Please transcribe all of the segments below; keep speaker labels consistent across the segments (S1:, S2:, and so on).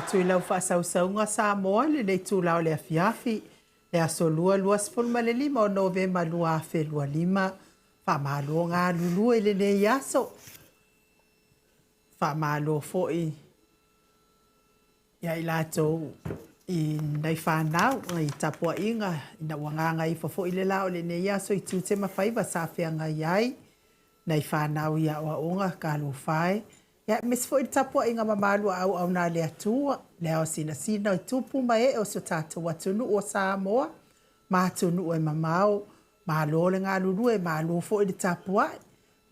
S1: atu i lau faasausauga Samoa i lenei itula o le afiafi, le aso Lua 25 o Novema 2025. Faamalo galulue i lenei aso. Faamalo foi ia i latou i nai fanau i tapuaiga ina ua gagaifo foi le la o lenei aso i tiute ma faiva sa feagai ai nai fanau i aoaoga talofa e. Ia aemaise foi le tapuaiga mamalu a auauna a le Atua, le ao sinasina o tupu ma ee o si o tatou atunuu o Samoa ma atunuu e mamao. Malo le galulue, malo foi le tapuai.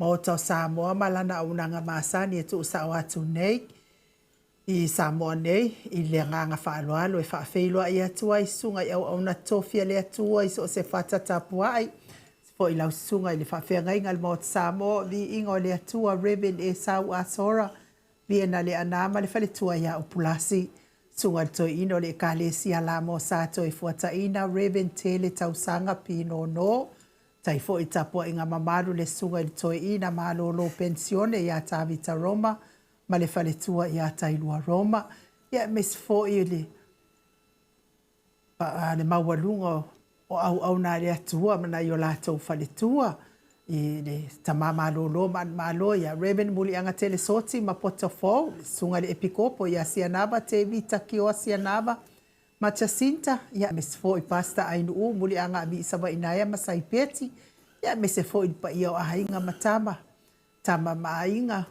S1: Maota o Samoa ma lana auaunaga masani e tuusao atu nei i Samoa nei i le agaga faaaloalo e faafeiloai atu ai i susuga i auauna totofi a le Atua i so o se fata tapuai, foi lau susuga i le faafeagaiga a le Maota Samoa, viiga o le Atua, Rev Esau Asora, Viena Leaana ma le faletua ia Upulasi, susuga i le Toeaina o le Ekalesia Lamo Sa Toefuataiga, Rev Tele Tausaga Pinono, tai foi tapuaiga mamalu le susuga i le Toeaina malolo penisione ia Tavita Roma ma le faletua ia Tailua Roma, ia aemaise foi le le maualuga o auauna a le Atua ma nai o latou faletua i le tama malolo manumalo ia Rev Muliagatele Soti ma Poto Fou, le susuga i le Epikopo ia Sianava Tevita Kioa Sianava ma Jacinta, ia aemaise foi Pastor Ainuu Muliaga Aviisavainaea ma Saipeti, ia aemaise foi le paia o aiga ma tama, tama ma aiga,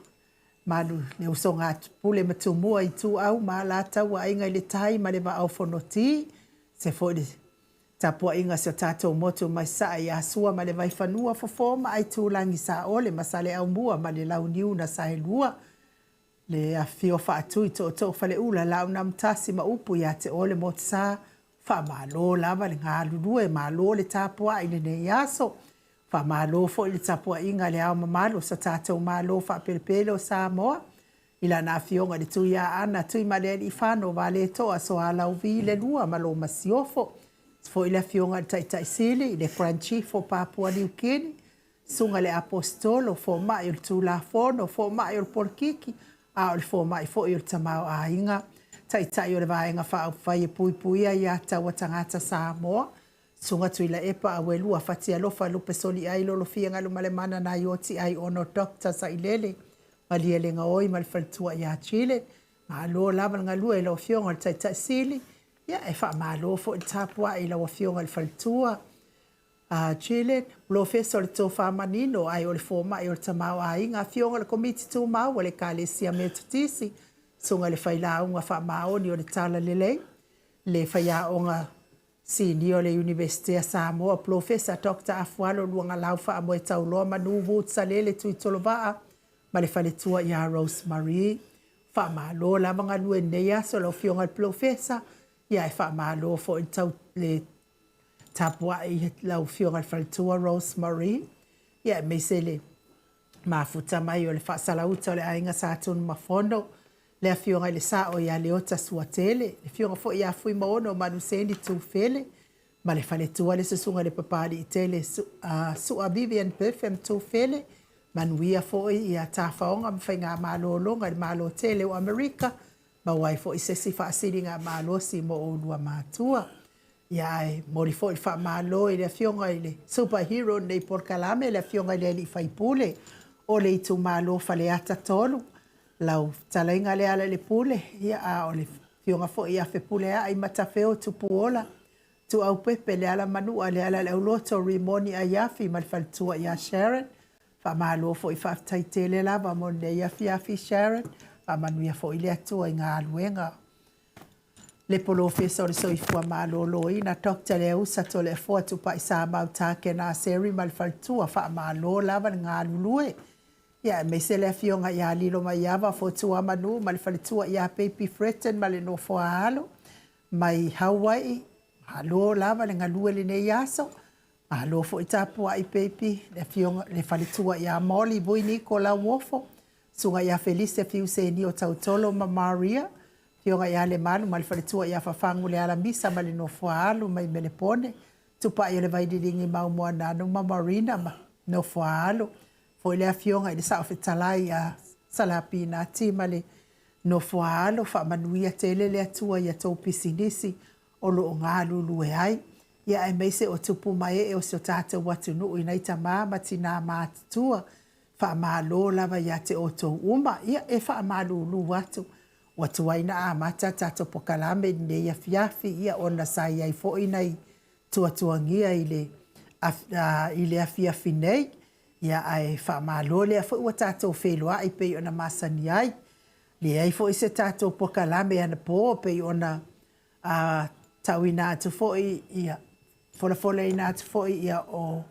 S1: malu le usoga a Pule ma Tumua, Ituau ma Alataua, Aiga i le Tai ma le Vaa o Fonoti, se foi le tapuaiga a si o tatou motu mai Sasae ia Sua ma le Vaifanua, Fofo ma Aitulagi, Saole ma Saleaaumua ma le Launiu na Saelua, le afifio Faatui, Tootoo Faleula, Laaunaamotasi ma upu ia te oe le Motusa. Faamalo lava le galulue, malo le tapuai i lenei aso. Faamalo foi le tapuaiga a Le Ao Mamalu o so tatou Malo faapelepele o Samoa, i Lana Afioga i le Tuiaana Tuimalealiifano Vaaletoa Sualauvi le Lua ma lo Masiofo, foi le Afioga i le Taitai Sili, le Grand Chief o Papua Niu Kini, Susuga i le Aposetolo, Fomai o le Tulafono, Fomai o le Polokiki, a o le Fomai foi o le Tamaoaiga, Taitai o le Vaega Faaupufai e Puipuia Aia Tatau a Tagata Samoa, Susuga Tuilaepa Auelua Fatialofa Lupesoliai Lolofia Galumalemana Naioti Aiono Doctor Sailele Malielegaoi ma le faletua ia Chile. Malo lava le galue i lau Afioga i le Taitai Sili. Ia, e faamalo foi le tapuai i lau Afioga i le faletua a Chile, Polofesa o le Tofa Manino ae o le Fomai o le Tamaoaiga, Afioga i le Komiti Tumau a le Ekalesia Metotisi, Susuga i le Failauga Faamaoni o le Talalelei, le Faiaoga Sinia o le Iunivesite a Samoa, Polofesa Doctor Afualo Luagalau Faamoetauloa Manu Woods Salele Tuitolovaa ma le faletua ia Rose Marie. Faamalo lava galue i lenei aso lau Afioga i le Polofesa, ia e faamalo foi le le tapuai i lau Afioga i le faletua Rose Marie, ia aemaise le mafuta mai o le faasalauta o le aiga Sa Tunumafono, le Afioga i le Sao ia Leota Suatele, le Afioga foi ia Fuimaono Manuseni Tufele, ma le faletua le Susuga i le Papaliitele Sua Vivian Bertham Tufele, manuia foi ia tafaoga ma faigamalologa i le Malo tele o Amerika, maua ai foi se isi faasiligamalosi mo oulua matua. Ia ae momoli foi le faamalo i le Afioga i le Super Hero o lenei polokalame, le Afioga i le Alii Faipule o le itumalo Faleata 3, lau fetalaiga Lealailepule, ia a o le Afioga foi ia Fepuleai Matafeo Tupuola, Tuaupepe Lealamanua Lealaleauloto Rimoni Aiafi ma le faletua ia Sharon. Faamalo foi faafetai tele lava mo lenei afiafi Sharon. Faamanuia foi le Atua i galuega. Le Polofesa o le Soifua Maloloina Doctor Leausa Toleafoa Tupai Samau Takena Aseri ma le faletua, faamalo lava le galulue. Ia aemaise le afioga ia Lilomaiava Fotuamanu ma le faletua ia Baby Fretton ma le nofoaalo mai Hawaii. Malo lava le galue lenei aso. Malo foi tapuai Baby, le afioga le faletua ia Molly Vuiniko Lauofo, Susuga ia Felise Fiusenia o Tautolo ma Maria, Afioga ia Lemalu ma le faletua ia Fafagu Lealamisa ma le nofoaalo mai Melepone, Tupai o le Vaililigi Maumoananu ma Marina ma nofoaalo. Foi le afioga i le Saofetalai ia Salapinati ma le. Nofo a alo, faamanuia tele le Atua i a tou pisinisi o lo o galulue ai, ia aemaise o tupu ma ee o si o tatou atunuu i nai tama ma tinā matutua, faamalo lava ia te outou uma. Ia, e faamalulu atu, ua tuai ona amata le tatou polokalame i lenei afiafi, ia ona sa i ai foi nai tuatuagia i le, i le afiafi nei. Ia, ae faamalo lea foi ua tatou feiloai pei ona masani ai. Leai foi se tatou polokalame anapo pei ona a tauina atu foi ia folafolaina atu foi ia o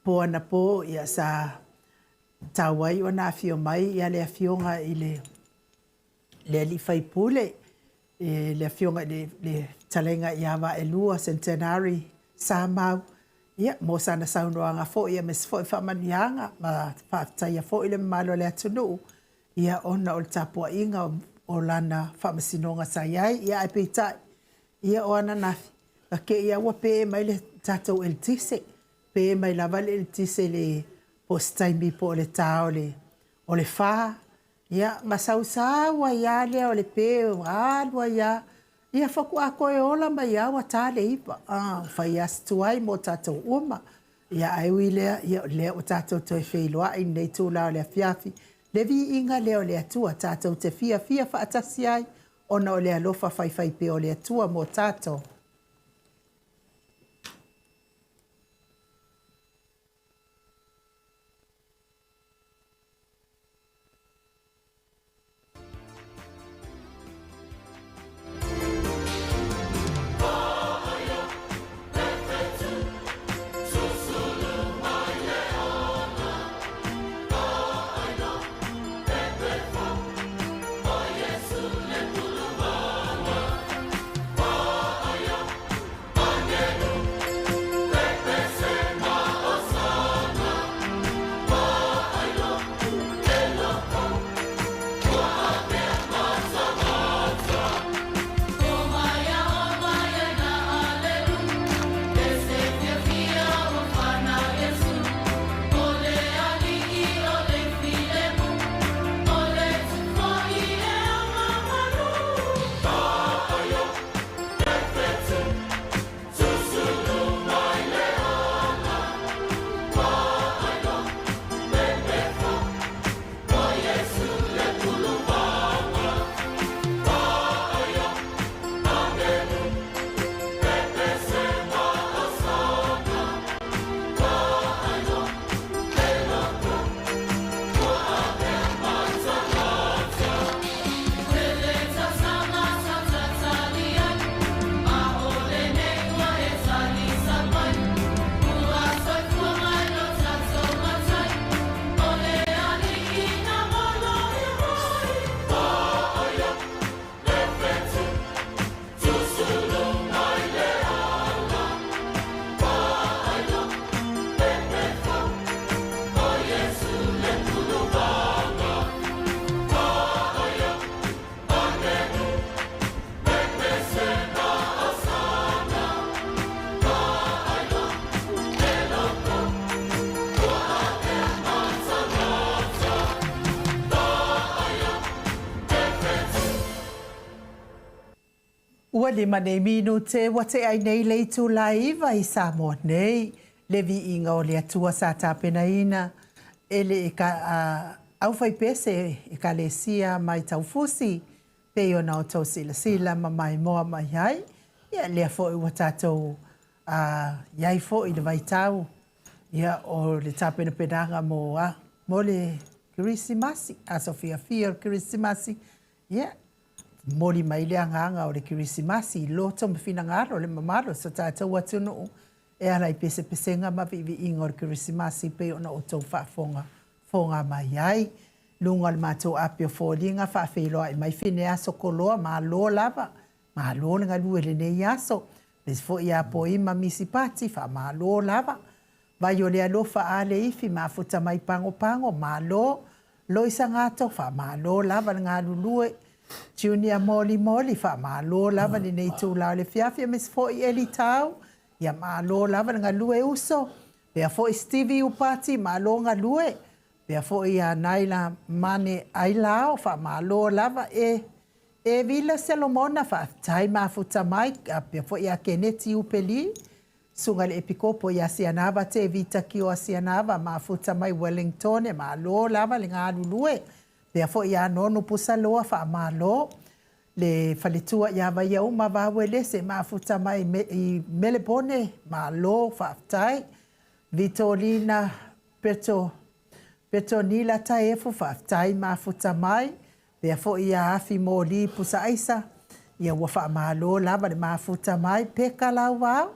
S1: po anapo ia sa tau ai ona afio mai ia le afioga i le le alii faipule e le afioga i le, le fetalaiga ia Vaelua Centenary Samau ia mo sana saunoaga foi aemaise foi faamanuiaga ma faafetaia foi le mamalu o le atunuu ia ona o le tapuaiga o lana faamasinoga sa i ai. Ia ae peitai, ia o ananafi, na te i lava ua pe mai le tatou eletise, pe mai lava le eletise i le po o se taimi po o le ta o le o le fa, ia na sausau ai lava lea o le pe ua alu ai lava, ia faatoa toe ola mai lava ua ta le 9. Ua fai lava si tuai mo tatou uma. Ia ae ui i lea, ia o lea ua tatou toe feiloai i lenei itula o le afiafi, le viiga lea o le Atua tatou te fiafia faatasi ai ona o le alofa faifaipea o le Atua mo tatou. Ua lima nei minute ua tea ai nei le itula e 9 i Samoa nei, le viiga o le Atua sa tapenaina e le aufaipese Ekalesia mai Taufusi pei ona outou silasila ma maimoa mai ai. Ia, lea foi ua tatou i ai foi i le vaitau ia, o le tapenapenaga mo, a, mo le Kerisimasi, aso fiafia o le Kerisimasi, ia, momoli mai le agaga o le Kerisimasi i loto ma finagalo le mamalu o so tatou atunuu e ala i pesepesega ma viiviiga o le Kerisimasi pei ona outou faafogafoga foga mai ai. Luga o le matou api o foliga faafeiloai mai Fineaso Koloa, malo lava, malo le galue i lenei aso. Aemaise foi ia Poima Misi Pati, faamalo lava. Vai o le alofa a le ifi mafuta mai Pagopago, malo. Loisa Gato, faamalo lava le galulue. Junior Molimoli, faamalo lava lenei itula o le afiafi aemaise foi Eli Tau, ia malo lava le galue uso. Pea foi Stevie Upati, malo galue. Pea foi ia Naila Mane Ailao, faamalo lava e. Evila Selomona, faafetai mafuta mai, pea foi ia Keneti Upeli, Susuga i le Epikopo ia Sianava Tevita Kioa Sianava, mafuta mai Wellingtone, malo lava le galulue, pea foi ia Nonu Pusaloa, faamalo le faletua ia Vaiauma Vauelese, mafuta mai i Melepone, malo faafetai. Vitolina Peto Petonila Taefu, faafetai mafuta mai, pea foi ia Afi Moli Pusaaisa, ia ua faamalo lava le mafuta mai. Peka Lauao,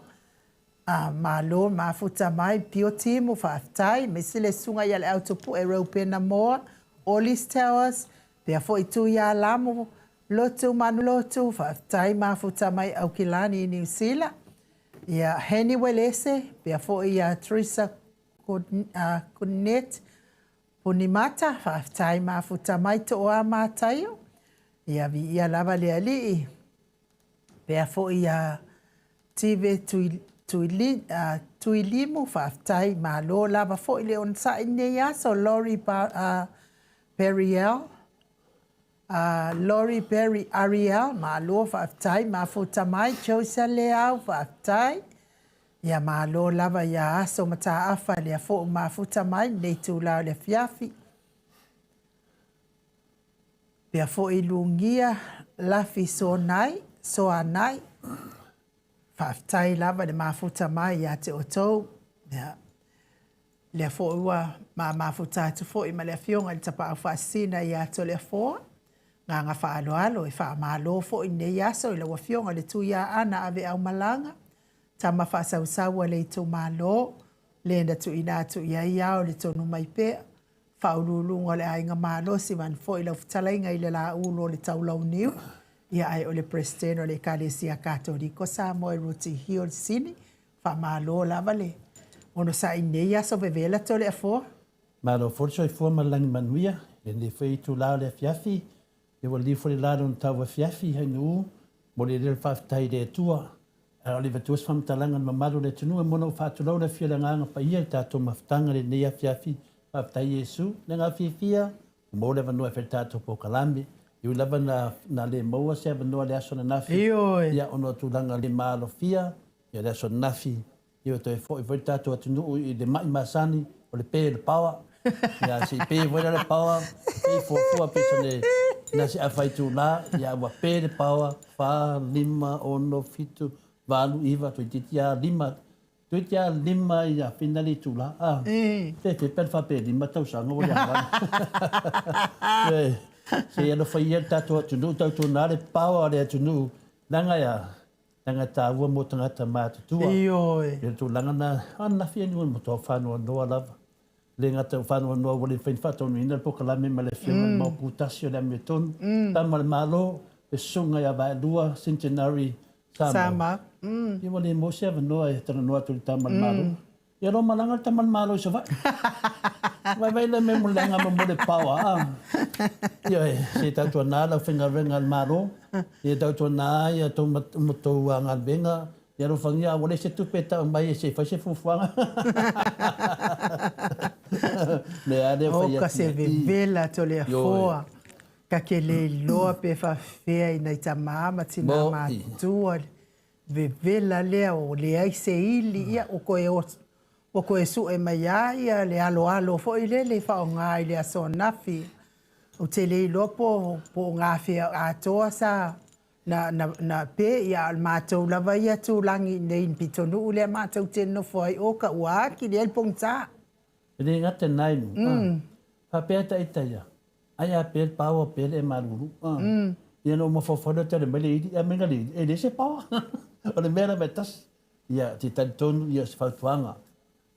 S1: a malo mafuta mai. Pio Timu, faafetai, aemaise le susuga ia Leautupue Reupena Moa, Olis Towers, pea foi Tuialamu Lotu Manulotu, faafetai mafuta mai Aukilani i Niu Sila, ia Henny Welese, pea foi ia Teresa Kunet Punimata, faafetai mafuta mai. Toa Mataio, ia viia lava le Alii, pea foi ia Tive Tuilimu, faafetai, malo lava foi le onosai i lenei aso. Lori Periel, Lori Perry Ariel, malo faafetai mafuta mai. Joyce Leau, faafetai. Ia malo lava ia Aso Mataafa, lea foi ua mafuta mai lenei itula o le afiafi. Pea foi Lugia Lafi Sonai, Soanai, faafetai lava le mafuta mai ia te outou. Ia, lea foi ua ma mafuta atu foi ma le afioga i le Tapaau Faasisina ia Toleafoa. Agaga faaaloalo e faamalo foi lenei aso i lau afioga i le Tuiaana Aveaumalaga, tama faasausau a le itumalo, le na tuuina atu i ai ao le tonu mai pea, faauluuluga o le Aiga Malosi, vaeane foi lau fetalaiga i le Laulu o le Taulauniu, ia ae o le Peresetene o le Ekalesia Katoliko Samoa i Rooty Hill Sini. Faamalo lava le onosai i lenei aso vevela Toleafoa.
S2: Malo foi le soifua ma le lagi manuia i lenei foi itula o le afiafi. Ia ua liu foi le la i lona tau afiafi Hainuu, momoli ai lea o le faafetai i le Atua. Ae o le avatua se faamatalaga i le mamalu o le atunuu e moana ou faatulou le afio o le Agaga Paia i le tatou mafutaga i lenei afiafi. Faafetai Iesu. Le agaga fiafia ua maua le avanoa e fai le tatou polokalame. E ui lava na na le maua se avanoa i le aso ananafi,
S1: Ioe.
S2: ia ona o tulaga le maalofia, ia le aso ananafi Ia ua toe foi foi le tatou atunuu i le ma'i masani o le pe o le paoa. Ia se i pe foi la le paoa, pe fuafua pe sone na se afa itula, ia ua pe le paoa, 4, 5, 6, 7, 8, 9, toeitiiti lava 5, toeitiiti lava 5 ia fina le itula. Ah, pe pe pe faapea 5 tausaga ua leaga. Se i alofa ia le tatou atunuu, tautuana le paoa o le atunuu, leaga e a? Leaga e taua mo tagata matutua.
S1: Ioe.
S2: I le tulaga na, ananafi e nui matua faanoanoa lava. Le gata ua faanoanoa ua le mafai ona faataunuuina le polokalame ma le Afioga i le Maopu Tasi o le Amiotonu, Tama a le Malo, le Susuga ia Vaelua Centenary Samau.
S1: Samau.
S2: Ia ua le maua se avanoa e talanoa atu i le Tama a le Malo. Ia loa malaga le tama a le Malo i Savaii. Vaivai le mea mo le aga mo le paoa. Ah. Ia e, se tautuana lau faigaluega a le Malo, ia tautuana ia tou ma tou galuega, ia alofagia ua leai se tupe e tau mai se i fai se fuafuaga. Mea lea
S1: fai atu. O ka se vevela Toleafoa. Ka ke le iloa pe faafefea i nai tama ma tina matutua. Vevela lea ua leai se ili, ia ua toe ua toe sue mai lava ia le aloalo foi lele e faaaoga i le aso anafi. Ou te le iloa po po o gafea atoa sa na na na pe, ia a o le matou lava ia tulagi i inei i le pitonuu lea matou te nonofo ai, oka ua atili ai le pogisa.
S2: E le gata i lena i luga, faapea ita ia, Ai a pe le paoa pe le e malulu. Ia na ou mafaufau lea tale mai le ili, a mai le ili, e leai se paoa. O le mea lava e tasi. Ia, te talitonu ia o se fautuaga.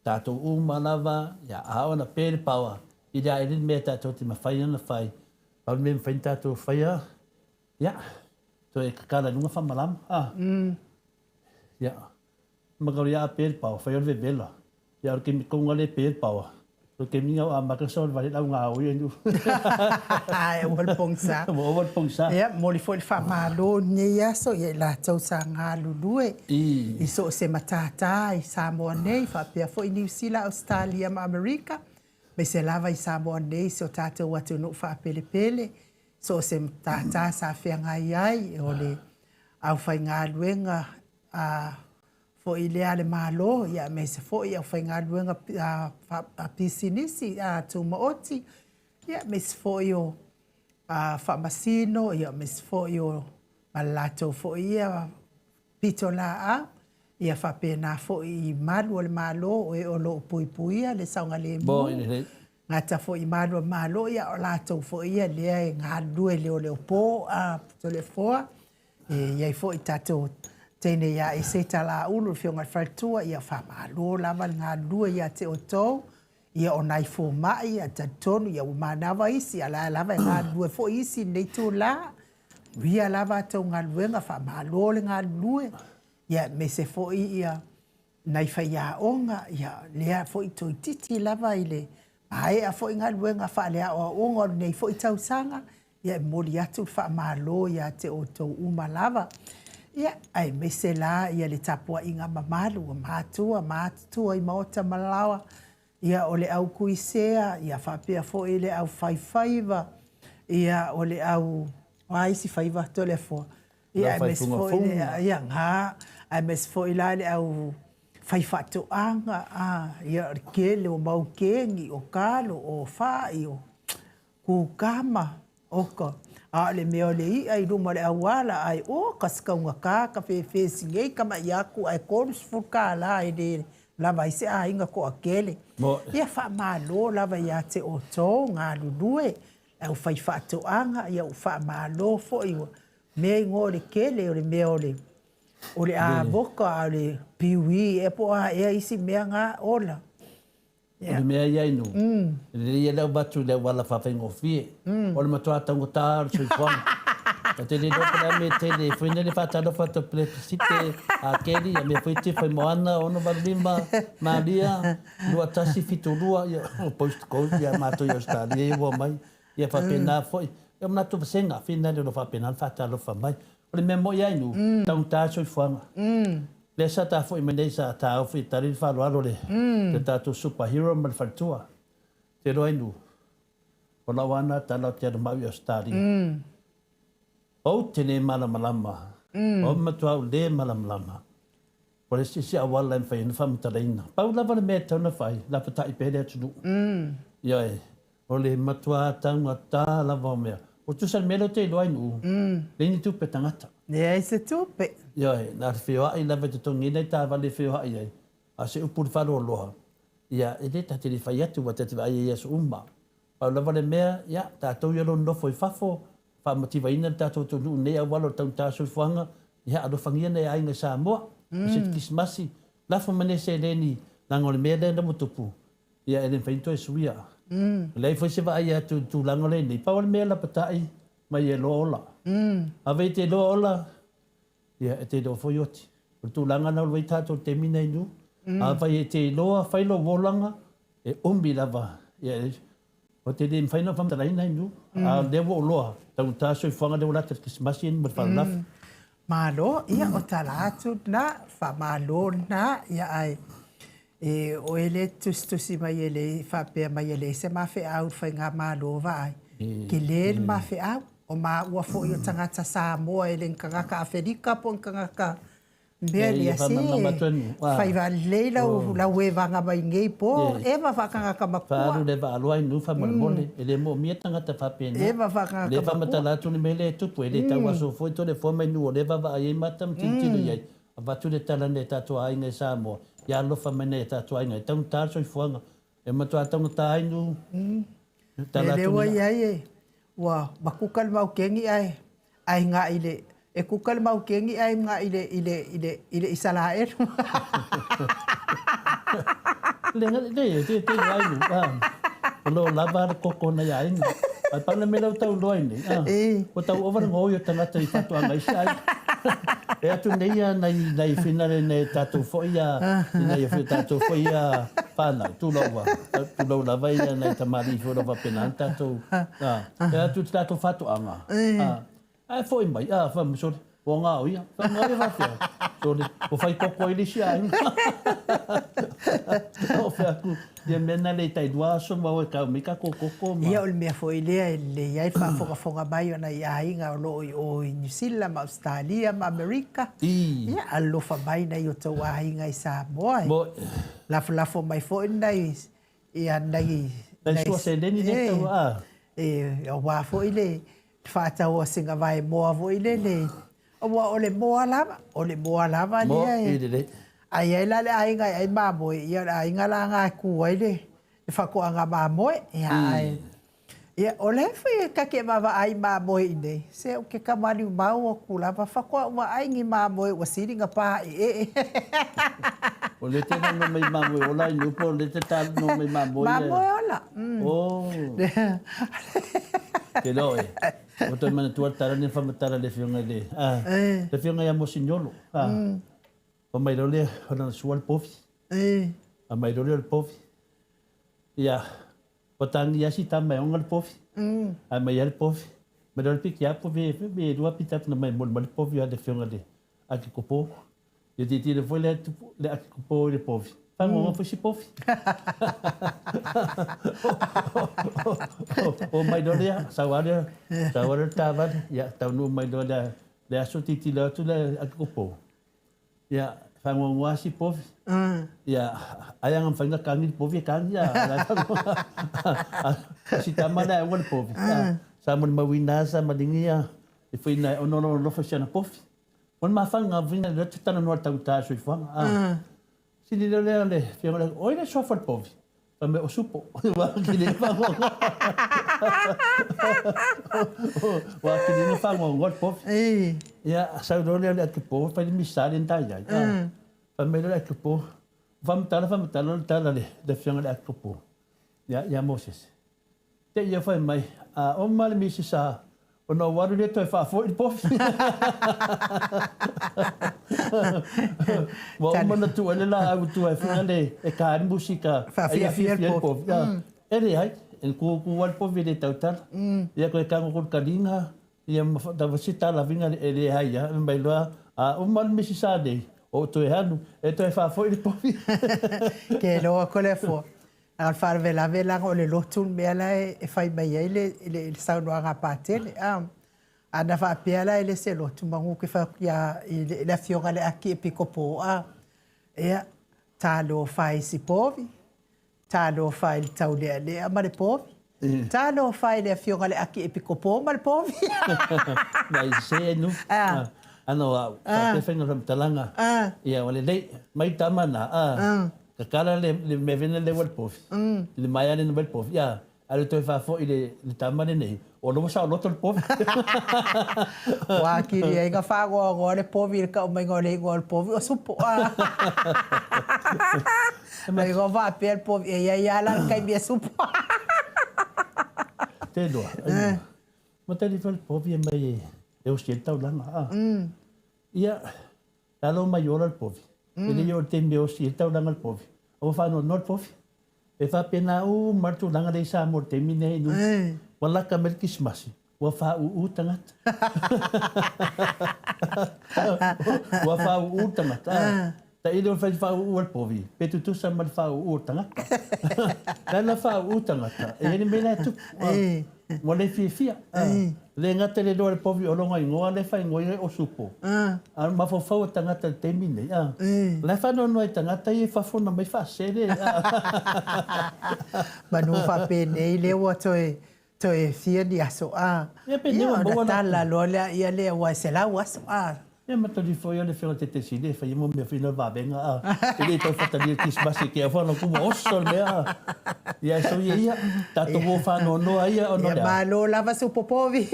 S2: Tatou uma lava, ia a oo ina pe le paoa, i le a le mea tatou te mafai ona fai, pau le mea e mafai ona tatou faia, ia, toe tatala i luga faamalama. Ia, Makauri a pe le paoa, fai o le vevela. Ia o le taimi tonu lava lea e pe le paoa, o le taimi lena ua amata ona savalivali ai le au gaoi e nuu.
S1: Ua ova le pogisa.
S2: Ua ova le pogisa.
S1: Ia, momoli foi le faamalo i lenei aso i latou sa galulue i so o se matata i Samoa nei faapea foi Niu Sila, Ausetalia ma Amerika, aemaise lava i Samoa nei, si o tatou atunuu faapelepele. So o se matata sa feagai ai o le aufaigaluega a foi lea a le Malo, ia aemaise foi aufaigaluega a pisinisi a tumaoti, ia aemaise foi o faamasino, ia aemaise foi o ma le latou foi ia pitolaau, ia faapena foi i malu o le Malo o e o lo o puipuia le saogalemu, gata foi i malu o le Malo, ia o latou foi ia lea e galulue leoleopo a Toleafoa. E i ai foi tatou teine ia Eseta Laulu, le Afioga i le Faletua, ia faamalo lava le galulue ia te outou. Ia o nai fomai, ia talitonu, ia ua manava isi, a o la lava e galulue foi isi i lenei itula. Manuia lava a outou galuega, faamalo le galulue, ia aemaise foi ia nai faiaoga, ia lea foi toeitiiti lava i le maea foi galuega faaleaoaoga o lenei foi tausaga, ia e momoli atu le faamalo ia te outou uma lava. Ia, aemaise la ia le tapuaiga mamalu a matua ma atutua i maota ma laoa, ia o le au kuisea, ia faapea foi le au faifaiva, ia o le au, o a isi faiva Toleafoa? Ia aemaise foi le, ia ga, aemaise foi la le au faifaatoaga, a, ia o le tele o maukeni, o talo, o fai, o kukama, oka, a o le mea o le i'a i luma o le auala, ae oka se taugata ka fefesi nei tama'i atu ae $30 e le lava ai se aiga toatele. Ia faamalo lava ia te outou galulue, le aufaifaatoaga, ia ua faamalo foi ua mea igoa o le tele o le mea o le o le avoka a o le piui ea po o a ea isi mea na ola.
S2: O le mea ia inu, e lelei lava le avatu i le auala faafaigofie. O le matua taugata o le soifuaga. Ta te le iloa po o le a mea tele foi nei le faatalofa atu a Pelepesite, a Kelly, a mea foi te Moana 685, Malia 2172, ia o post code ia matou i Ausetalia ia ua omai. Ia faapena foi. Ia manatu vasega, finale o lo o faapena ona faatalofa mai. O le mea moi lava inu, taugata le soifuaga. Lea sa ta foi mai nei sa taofi e tali le faaaloalo le le tatou super hero ma le faletua. Te iloa inu, o lau lava na tala ou te alu ma au i Ausetalia. Ou te le malamalama, o matua ou le malamalama. Ua leai se isi auala e mafai ai ona faamatalaina. Pau lava le mea e tatau ona fai, lapatai pea le atunuu. Ioe, o le matua taugata lava o mea. Ua tusa le mea lea ou te iloa ai Nu'u, leai ni tupe tagata.
S1: Leai se tupe.
S2: Ioe, na o le feoai lava e totogi ai nai taavale e feoai ai, a o se upu i le faaloaloa, ia, e le ta te le fai atu aua ta te vaai ai i aso uma. Pau lava le mea, ia, tatou ia o lo o nonofo i fafo, faamativaina le tatou atunuu i lenei auala o le taugata o le soifuaga, ia, alofagia nai aiga i Samoa, aemaise le Kerisimasi, lafo mai nei seleni, leaga o le mea lea ua tupu, ia, e le mafai ona toe suia. E leai foi se vaai atu i le tulaga lenei, pau lava le mea lapatai mai e loa ola. Ave i te loa ola, ia, e te iloa foi oti. O le tulaga lena o lo o i ai tatou i le taimi lenei nu, afai e te iloa fai lou olaga, e umi lava, ia, ou te le mafai ona faamatalaina ai nu, a o lea ua ou loa, taugata le soifuaga lea ua lata i le Kerisimasi ma le faalavelave.
S1: Malo, ia o tala atu lena, faamalo lena, ia ae e oe lea e tusitusi mai e le faapea mai e leai se ma feau i le faigamalo vaai, tele le ma feau. O maua foi o tagata Samoa e le ni tagata Afelika po o ni tagata mea lea se faiva lelei lau lau evaga mai nei po eva faatagata matua.
S2: Faaalu le vaaloa i nuu faamolemole e le moomia tagata faapena.
S1: Eva faatagata matua.
S2: Le faamatala atu le mea lea e tupu e le tau aso foi to le foa mai nuu o lea e vaavaai ai mata ma tilotilo i ai. Avatu le tala nei a tatou aiga i Samoa ia alofa mai nai a tatou aiga e taugata le soifuaga E matua taugata ai nu.
S1: Tala atu. Lea ua i ai e, ua kuka le maukeni ae ai nga i le, e kuka le maukeni ae nga i le, i le, i le, i le Isaraelu.
S2: Le nga, le, te, te ai nu. O lo lava le koko na ia inu. Ai pau le mea lea ua tau loa nei. Ua tau ova le ngoi o tagata i fatoaga isi ai. E atu nei ia nai, nai finale nei tatou foi ia, i nai o tatou foi ia whanau, tulou a, tulou lava ia nai tamalii foi o lo o faapena ona tatou, a, e atu i te tatou fatoaga, a, ae foi mai, a, fai mai, sole, ua ngao ia, fai ngao ia faapea, sole, ua fai koko ai le isi aiga. Fai atu, ia mea na le tai lua aso ma o e kau mai tatou koko ma.
S1: Ia o le mea foi lea e lelei ai le faafogafoga mai o nai aiga o lo o i o i Niu Sila ma Ausetalia ma Amerika. Ia alofa mai nai o tou aiga i Samoa e lafolafo mai foi nai ia nai
S2: nai sua seleni lea tau a.
S1: E aua foi le faatau o sina vaemoa foi lele aua o le moa lava, o le moa lava lea e a i ai la le aiga e ai mamoe, ia o le aiga la lena e ku ai le faatoaga mamoe. Ia ae ia o lea foi ta te vaavaai i mamoe i inei, se ou te tamalumau atu lava faatoa ou vaai ni mamoe ua sili ona paeee.
S2: O lea te talanoa mai i mamoe ola i Nupo, o lea te talanoa mai i mamoe ia.
S1: Mamoe ola.
S2: Oh. Te iloa oe, ua toe manatua le tala lenei na faamatala e le Afioga i le, le Afioga ia Mosignolo. Fai mai loa lea, o lana sua le povi. Fai mai loa lea o le povi. Ia, ua tagia si tama e ona le povi. Ae mai lava le povi. Mai loa le piki apu me me lua pita na mai moli mai le povi a le Afioga i le Akikopo. Ia tilotilo foi le le Akikopo i le povi. Fagogo foi si povi. O mai loa lea, sau lava lea, sau lava lea o le taavale, ia taunuu mai loa le le aso tilotilo atu le Akikopo. Ia, fagoagoa si povi. Ia, ai a na mafai ona kagi le povi e kagi a. O si tama lea e ona le povi. Sa molimauina lava sa maligi ia e foi na e ono lona alofa i si ana povi. O le mafaga uiga lea ou te talanoa i le taugata o le soifuaga. Sili loa lea o le afioga lea, o ai le suafa o le povi? Fai mai, o Supo. Ua atili ai fagoagoa. Ua atili ai ona fagoagoa le povi. Ia, sau loa lea o le atupo, fai le misa lea na tai ai. Fai mai loa le atupo, faamatala faamatala le tala a le afioga i le atupo ia Mosese. Te i ia fai mai, a oma le misi sa, ona ou alu lea toe faafoi le povi. Ua uma ona tuu ai le laau i tua e fia le, e ka ai le musika, e afiafi ai le povi. E leai, e kūkū lava le povi e le tautala. Ia koe tago ko le taliga, ia ma whakatawa si talavinga e leai lava, fai mai loa, a uma le misi sa nei, ou toe alu, e toe faafoi le povi.
S1: Ke iloa ko le afua. A o le faalavelave leaga o le lotu le mea la e fai mai ai le saunoaga a Patele. A na faapea la e le se lotu, manu ou te fai atu ia i le afioga i le Akiepikopo, a, ia, talofa i si povi, talofa i le taulealea ma le povi, talofa i le afioga i le Akiepikopo ma le povi.
S2: Mai se nu. Ano au, faapea faiga o le faamatalaga, ia ua lelei, mai tama na, a. Tatala le mea vena lea ua le povi, i le maea lena mai le povi, ia, alu toe faafoi i le tama lenei, o lea ua saoloto le povi.
S1: Ua atili ai na faanoanoa le povi i le tau maiga o le igoa o le povi o Supo. Mai igoa faapea le povi, e i ai lava la le taimi e supo.
S2: Te iloa, matali foi le povi e mai e osi ai le taulaga. Ia, E alo mai ola le povi. E le i oo i le taimi e osi ai le taulaga le povi, a ua faanoanoa le povi. E faapena uma le tulaga lea i Samoa i le taimi lenei i Nuku. Ua laka mai le Kerisimasi, ua faaūū tagata. Ua faaūū tagata. Tailo e fai faaūū a le povi, pe tutusa ma le faaūū o le tagata. O le a la faaūū tagata, e i ai le mea la e tupu. Ua le fiafia. Le gata i le iloa e le povi o lona igoa lea e faaigoaina ai o Supo. A o le mafaufau o tagata i le taimi lenei, o la e faanoanoa i tagata ia i fafo na omai faasele.
S1: Manu faapenei lea ua toe toe fia ni aso a.
S2: Ia penei ua maua
S1: ona tala loa lea lea ua 100 aso a.
S2: Ia matagi foi le afioga Tetesile e fai mo mea foi na vavega a e le tau fatalia le Kerisimasi e kea foi ona ua oso le mea a. Ia e soia ia, tatou o faanoanoa ia ona o le a?
S1: Ia malo lava supo povi.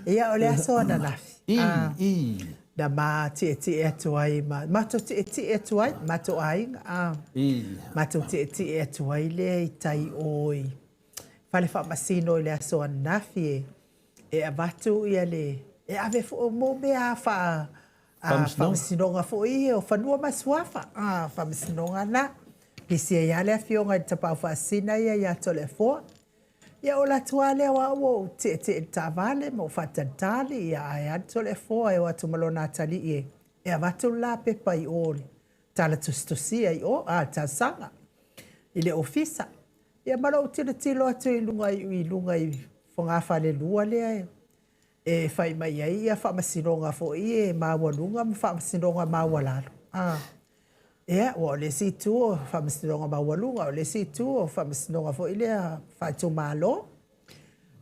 S1: Ia o le aso ananafi.
S2: I, i.
S1: Na ma tietie atu ai ma matou tietie atu ai, matou aiga a.
S2: I.
S1: Matou tietie atu ai lea i tai o i fale faamasino i le aso ananafi e e avatu ia le e ave foi mo mea faa faamasinoga foi ia o fanua ma suafa a faamasinoga na pisi ai lava le afioga i le Tapaau Faasisina ia ia Toleafoa. Ia o le atu lava lea o au ua ou tietie i le taavale ma ou faatalitali ia ae alu Toleafoa e o atu ma lona atalii e avatu le la pepa i o i le tala tusitusia i o, a, le talosaga i le ofisa. Ia ma lou tilotilo atu i luga i luga i fogafalelua lea e fai mai ai ia faamasinoga foi e maualuga ma faamasinoga maualalo. A, ia, ua o le isi itu o faamasinoga maualuga, o le isi itu o faamasinoga foi lea faaitumalo.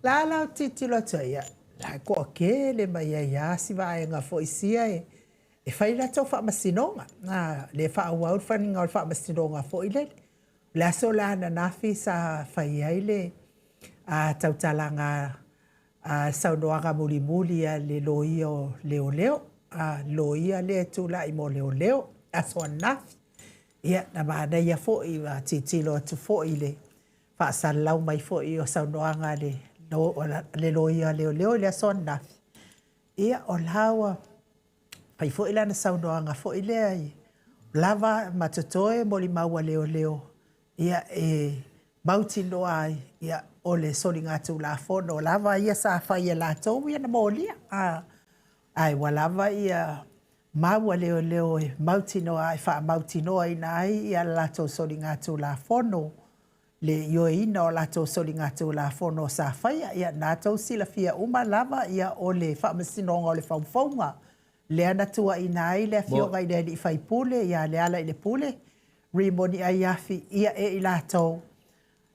S1: La la ou tilotilo atu ai, ia, la e toatele mai ai lava si vaega foi sia e fai latou faamasinoga. A, le faaauau le faiga o le faamasinoga foi lele. O le aso la ananafi sa fai ai le tautalaga a saunoaga mulimuli a le loia o leoleo, a loia lea e tulai mo leoleo, aso ananafi. Ia, na manaia foi ma tilotilo atu foi i le faasalalau mai foi o saunoaga a le loia a leoleo i le aso ananafi. Ia, o la ua fai foi lana saunoaga foi lea i lava ma totoe molimau a leoleo, ia e mautinoa ai ia o le soligatulafono lava ia sa fai e latou ia na molia. A, ae ua lava ia mau a leoleo e mautinoa e faamautinoaina ai ia latou soligatulafono, le ioeina o latou soligatulafono sa faia. Ia na tou silafia uma lava ia o le faamasinoga o le faufauga lea na tuuaina ai le afioga i le alii faipule ia Lealailepule Rimoni Aiafi, ia e i latou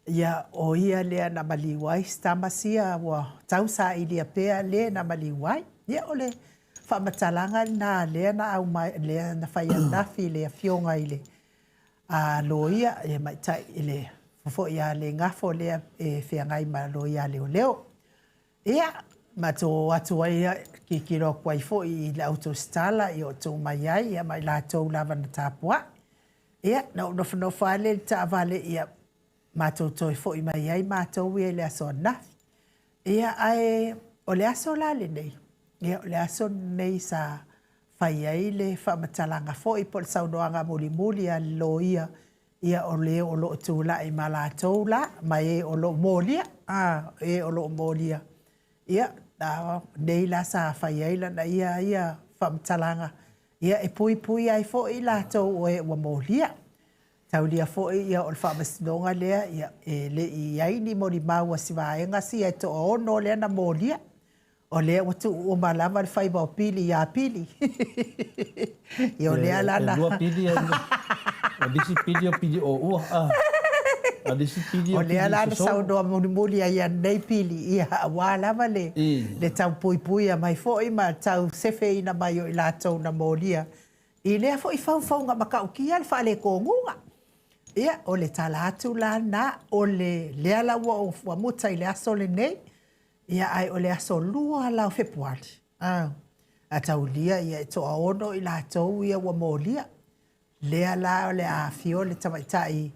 S1: ia o ia lea na maliu ai si tama sia ua tausailia pea le na maliu ai. Ia o le faamatalaga lena lea na aumai, lea na fai ananafi i le afioga i le loia le tamaitai i le foi ia Legafo lea e feagai ma loia a leoleo. Ia, matou o atu ai, tilotilo atu ai foi i le autositala o tuu mai ai ia ma i latou lava na tapuai. Ia, na ou nofonofo lava lea i le taavale, ia, matou toe foi mai ai matou ia i le aso ananafi. Ia, ae o le aso la lenei, ia o le aso lenei sa fai ai le faamatalaga foi po o le saunoaga mulimuli a le loia, ia o le o lo o tulai ma latou la, ma e o lo o molia, a, e o lo o molia. Ia, nei la sa fai ai lana ia ia faamatalaga, ia e puipui ai foi latou o e ua molia. Taulia foi ia o le faamasinoga lea, ia e le i i ai ni molimau a si vaega sia e toaono lea na molia. O lea ua tuu uma lava le faiva o Pili iā Pili. Ia o lea la na...
S2: E lua Pili, o le isi Pili o Pili ʻŌʻua, a o le isi Pili o
S1: O lea
S2: Pili
S1: la na
S2: Sosoo.
S1: saunoa mulimuli ai ia nei Pili, ia aua lava le le tau puipuia mai foi ma tau sefeina mai o i latou na molia i lea foi faufauga matautia le faaletonuga. Ia, o le tala atu la lena, o le lea la ua ou amuta i le aso lenei, Ia, ae o le aso 2 la o Fepuari, a, a taulia ia e toaono i latou ia ua molia. Lea la o le a afio le tamaitai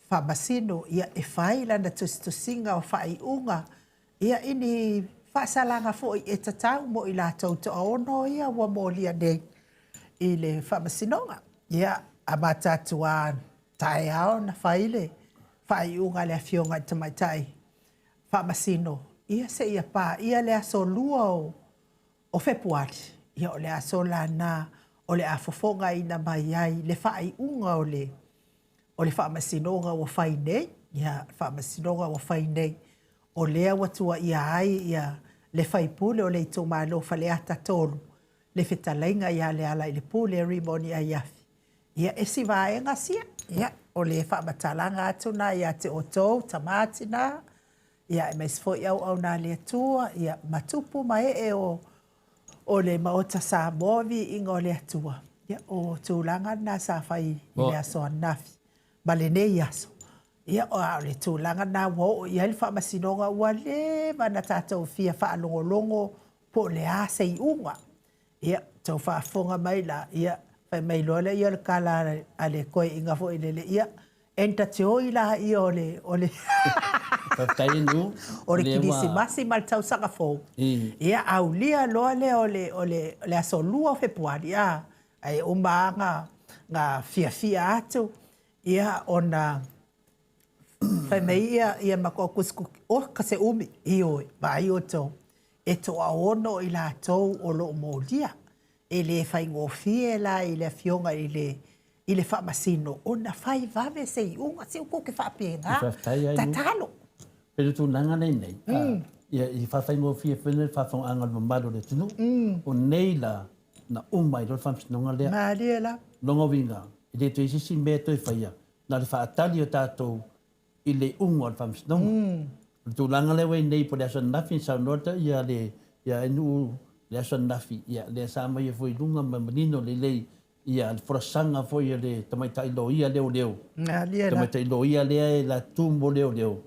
S1: faamasino ia e fai lana tusitusiga o faaiuga ia i ni faasalaga foi e tatau mo i latou toaono ia ua molia nei i le faamasinoga. Ia, amata atu lava taeao na fai le faaiuga a le afioga i le tamaitai Faamasino, ia seia paia le aso 2 o Fepuari, ia o le aso la na o le a fofogaina mai ai le faaiuga o le o le faamasinoga ua fai nei, ia le faamasinoga ua fai nei, o lea ua tuuaia ai ia le faipule o le itumalo Faleata 3, le fetalaiga ia Lealailepule Rimoni Aiafi. Ia, e si vaega sia, ia, o le faamatalaga atu na ia te outou, tama tina, ia, aemaise foi auauna a le Atua, ia, ma tupu ma ee o, o le Maota Samoa, viiga o le Atua. Ia, o tulaga na sa fai i le aso ananafi ma lenei aso. Ia, a o le tulaga na ua oo i ai le faamasinoga, ua leva na tatou fia faalogologo po o le a se iuga. Ia, tou faafofoga mai la, ia, fai mai loa lea o le tala a le toeaina foi lele, ia, enta te oi la ia o le, o le,
S2: Faafetai Enu,
S1: o le
S2: lea ua...
S1: Kerisimasi ma le tausaga fou. Ia, aulia loa lea o le, o le, o le aso 2 o Fepuari, a, ae uma lava na, na fiafia atu, ia, ona fai mai ia, ia matou kusikuti, oh, ka se umi, ioe, vaai outou, e toaono i latou o lo o molia. E le faigofie la i le afioga i le, i le faamasino ona fai vave se iuga, se ua ke faapena.
S2: Faafetai ai.
S1: Tatalo.
S2: Pe le tulaga nei nei, ia i faafaigofie foi le faafofogaaga a le mamalu o le atunuu. O nei la, na uma ai loa le faamasinoga lea.
S1: Malie la.
S2: Lona uiga, e le toe i ai se isi mea e toe faia, na o le faatali o tatou i le iuga o le faamasinoga. O le tulaga lea ua i ai nei po o le aso ananafi na saunoa ia le ia Ainuu le aso ananafi, ia lea sa aumaia foi i luga ma manino lelei ia le folasaga foi a le tamaitai loia leoleo, tamaitai loia lea e latu mo leoleo,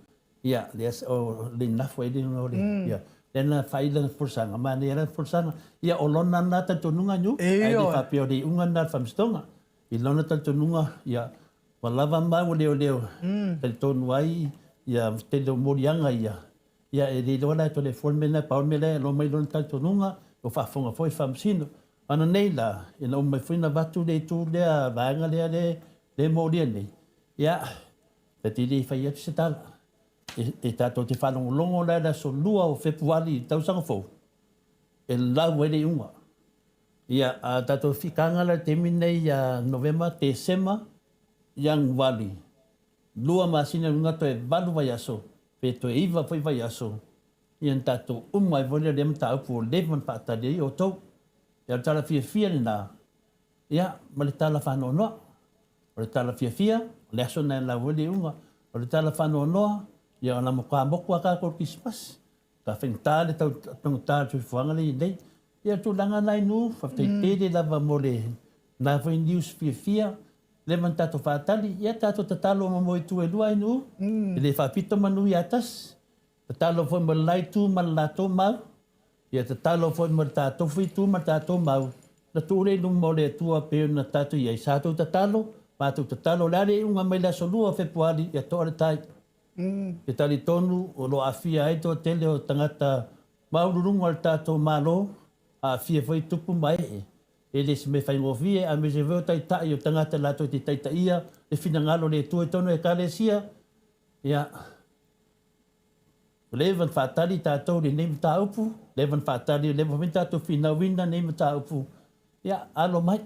S2: ia lea o le inafu ai le igoa o le ia lea na fai lana folasaga, manaia lana folasaga. Ia o lona lena talitonuga Ainuu, ae le faapea o le iuga lena o le faamasinoga. I lona talitonuga, ia ua lava mau o leoleo talitonu ai ia tele o moliaga ia, ia e le iloa la e tole fua le mea lena, pau le mea lea e alo mai lona talitonuga, ua faafofoga foi le faamasino. A nei la, ina uma mai foi ona avatu le itu lea, vaega lea lea e molia nei, ia, ta te le fai atu se tala. E tatou te faalogologo la i le aso 2 o Fepuari i le tausaga fou, e lau ai le iuga. Ia, a tatou fikaga la i le taimi lenei ia Novema, Tesema, Ianuari, 2 masina i luga toe 8 vaiaso, pe toe 9 foi vaiaso, ia ona tatou uma ai foi lea o lea mataupu ua leva ona faatali ai outou. Ia, o le tala fiafia lena, ia, ma le tala faanoanoa. O le tala fiafia, o le aso lena e lau ai le iuga. O le tala faanoanoa, ia o le a matua motu lava tatou i le Kerisimasi. Ka faigata le tau taugata o le soifuaga lea e i ai nei. Ia o le tulaga lena i nuu, faafetai tele lava mo lena foi news fiafia, leva ona tatou faatali, ia tatou tatalo uma mo itu e lua i nuu, e le faapito manu ia tasi, tatalo foi mo le la itu ma le latou mau, ia tatalo foi mo le tatou foi itu ma le tatou mau, na tuu lea i luma o le Atua pei ona tatou i ai. Sa tou tatalo, matou tatalo, o le a le iuga mai le aso 2 o Fepuari, ia toa le tai. E talitonu o lo o aafia ai le toatele o tagata maualuluga o le tatou Malo, aafia foi tupu ma ee. E le o se mea faigofie, aemaise foi o taitai o tagata latou te taitaia le finagalo o le Atua i totonu o Ekalesia. Ia, ua leva ona faatali tatou i lenei mataupu, leva ona faatali, leva foi ona tatou finauina lenei mataupu. Ia, alo mai.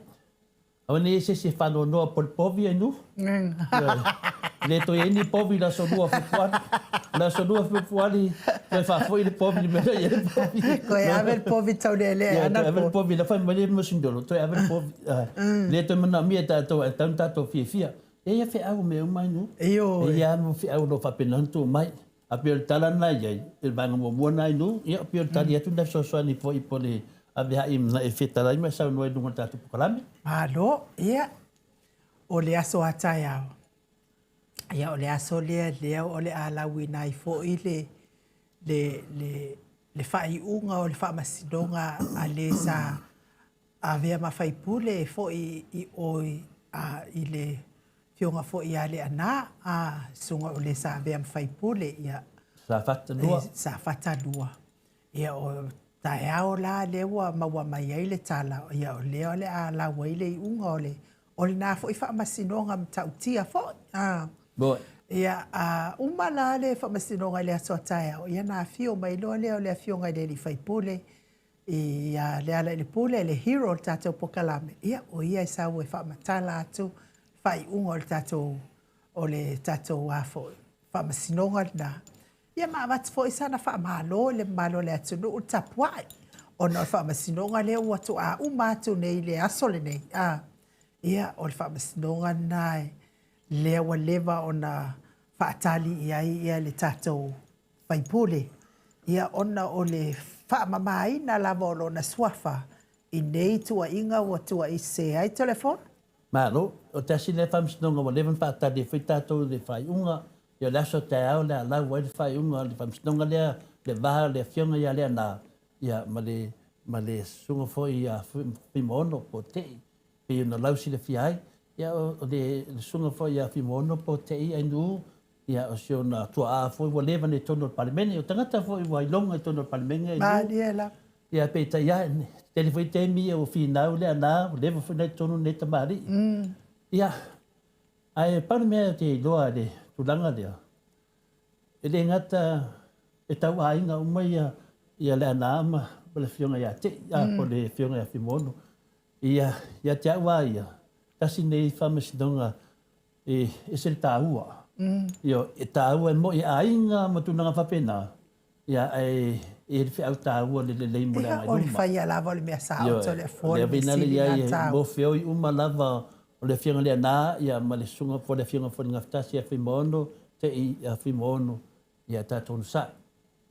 S2: Aua ne i i ai se isi e faanoanoa po o le povi ai nuu. E le toe i ai ni povi i le aso 2 o Fepuari. O le aso 2 o Fepuari, toe faafoi le povi i le mea na i ai le povi.
S1: Toe ave le povi taulealea
S2: ana. Toe ave le povi, la fai mai le mosinolo, toe ave le povi. E le toe manaomia e tatou, ae tatau ona tatou fiafia. E i ai feau o mea uma ai nuu. E i ai lava feau o lo o faapena ona tuu mai. A pei o le tala lena i ai, i le vaega muamua lena i nuu, ia pei o le tali atu lena fesoasoani foi po o le ave ai e fetalai ma e saunoa i luga o le tatou polokalame.
S1: Malo, ia, o le aso a taeao, ia o le aso lea lea o le a lauina ai foi le, le, le, le faaiuga o le faamasinoga a le sa avea ma faipule foi i o i le afioga foi ia Leaana, a susuga o le sa avea ma faipule, ia.
S2: Safata 2.
S1: Safata 2. Ia o taeao la lea ua maua mai ai le tala, ia o lea o le a lau ai le iuga o le o lena foi faamasinoga matautia foi. A. Ia, a uma la le faamasinoga i le aso a taeao, ia na afio mai loa lea o le afioga i le alii faipule ia Lealailepule, le hero o le tatou polokalame, ia o ia e sau e faamatala atu faaiuga o le tatou o le tatou a foi faamasinoga lena. Ia ma avatu foi sana faamalo i le mamalu o le atunuu le tapuai ona o le faamasinoga lea ua tuaa uma atu nei i le aso lenei. A, ia o le faamasinoga lena lea ua leva ona faatali i ai ia le tatou faipule, ia ona o le faamamaina lava o lona suafa i nei tuuaiga ua tuuai sese ai Toleafoa.
S2: Malo. O tasi lea faamasinoga ua leva ona faatali ai foi tatou i le faaiuga. Ia o le aso taeao le a lau ai le faaiuga o le faamasinoga lea, le va o le Afioga ia Leaana, ia ma le, ma le Susuga foi ia Fuimaono po o Tei, pei ona lau silafia ai. Ia o le Susuga foi ia Fuimaono po o Tei Ainuu, Ia, o si ona tuaa foi ua leva nei i totonu o le Palemene. O tagata foi ua iloga i totonu o le Palemene.
S1: Malie lava.
S2: Ia, peitai ane, tele foi taimi ua finau Leaana, ua leva foi ona i totonu lenei tamalii. Ia, ae pau le mea ou te iloa i le tulaga lea, e le gata e tau aiga uma ia Leaana ma le Afioga ia Tei, po o le Afioga ia Fuimaono. Ia, ia te au lava ia, tasi lenei faamasinoga e ese le taua. Ioe, e taua e moi e aiga ma tulaga faapena, ia ae e i ai le feau taua le lelei mo le agai
S1: luma. Ia, o le faia lava o le mea saoto le afoa le mea sili
S2: na taua. Mo feoi uma lava o le Afioga i le Leaana ia ma le Susuga foi le Afioga foi i le Gafatasi ia Fuimaono te i ia Fuimaono ia tatou onosai.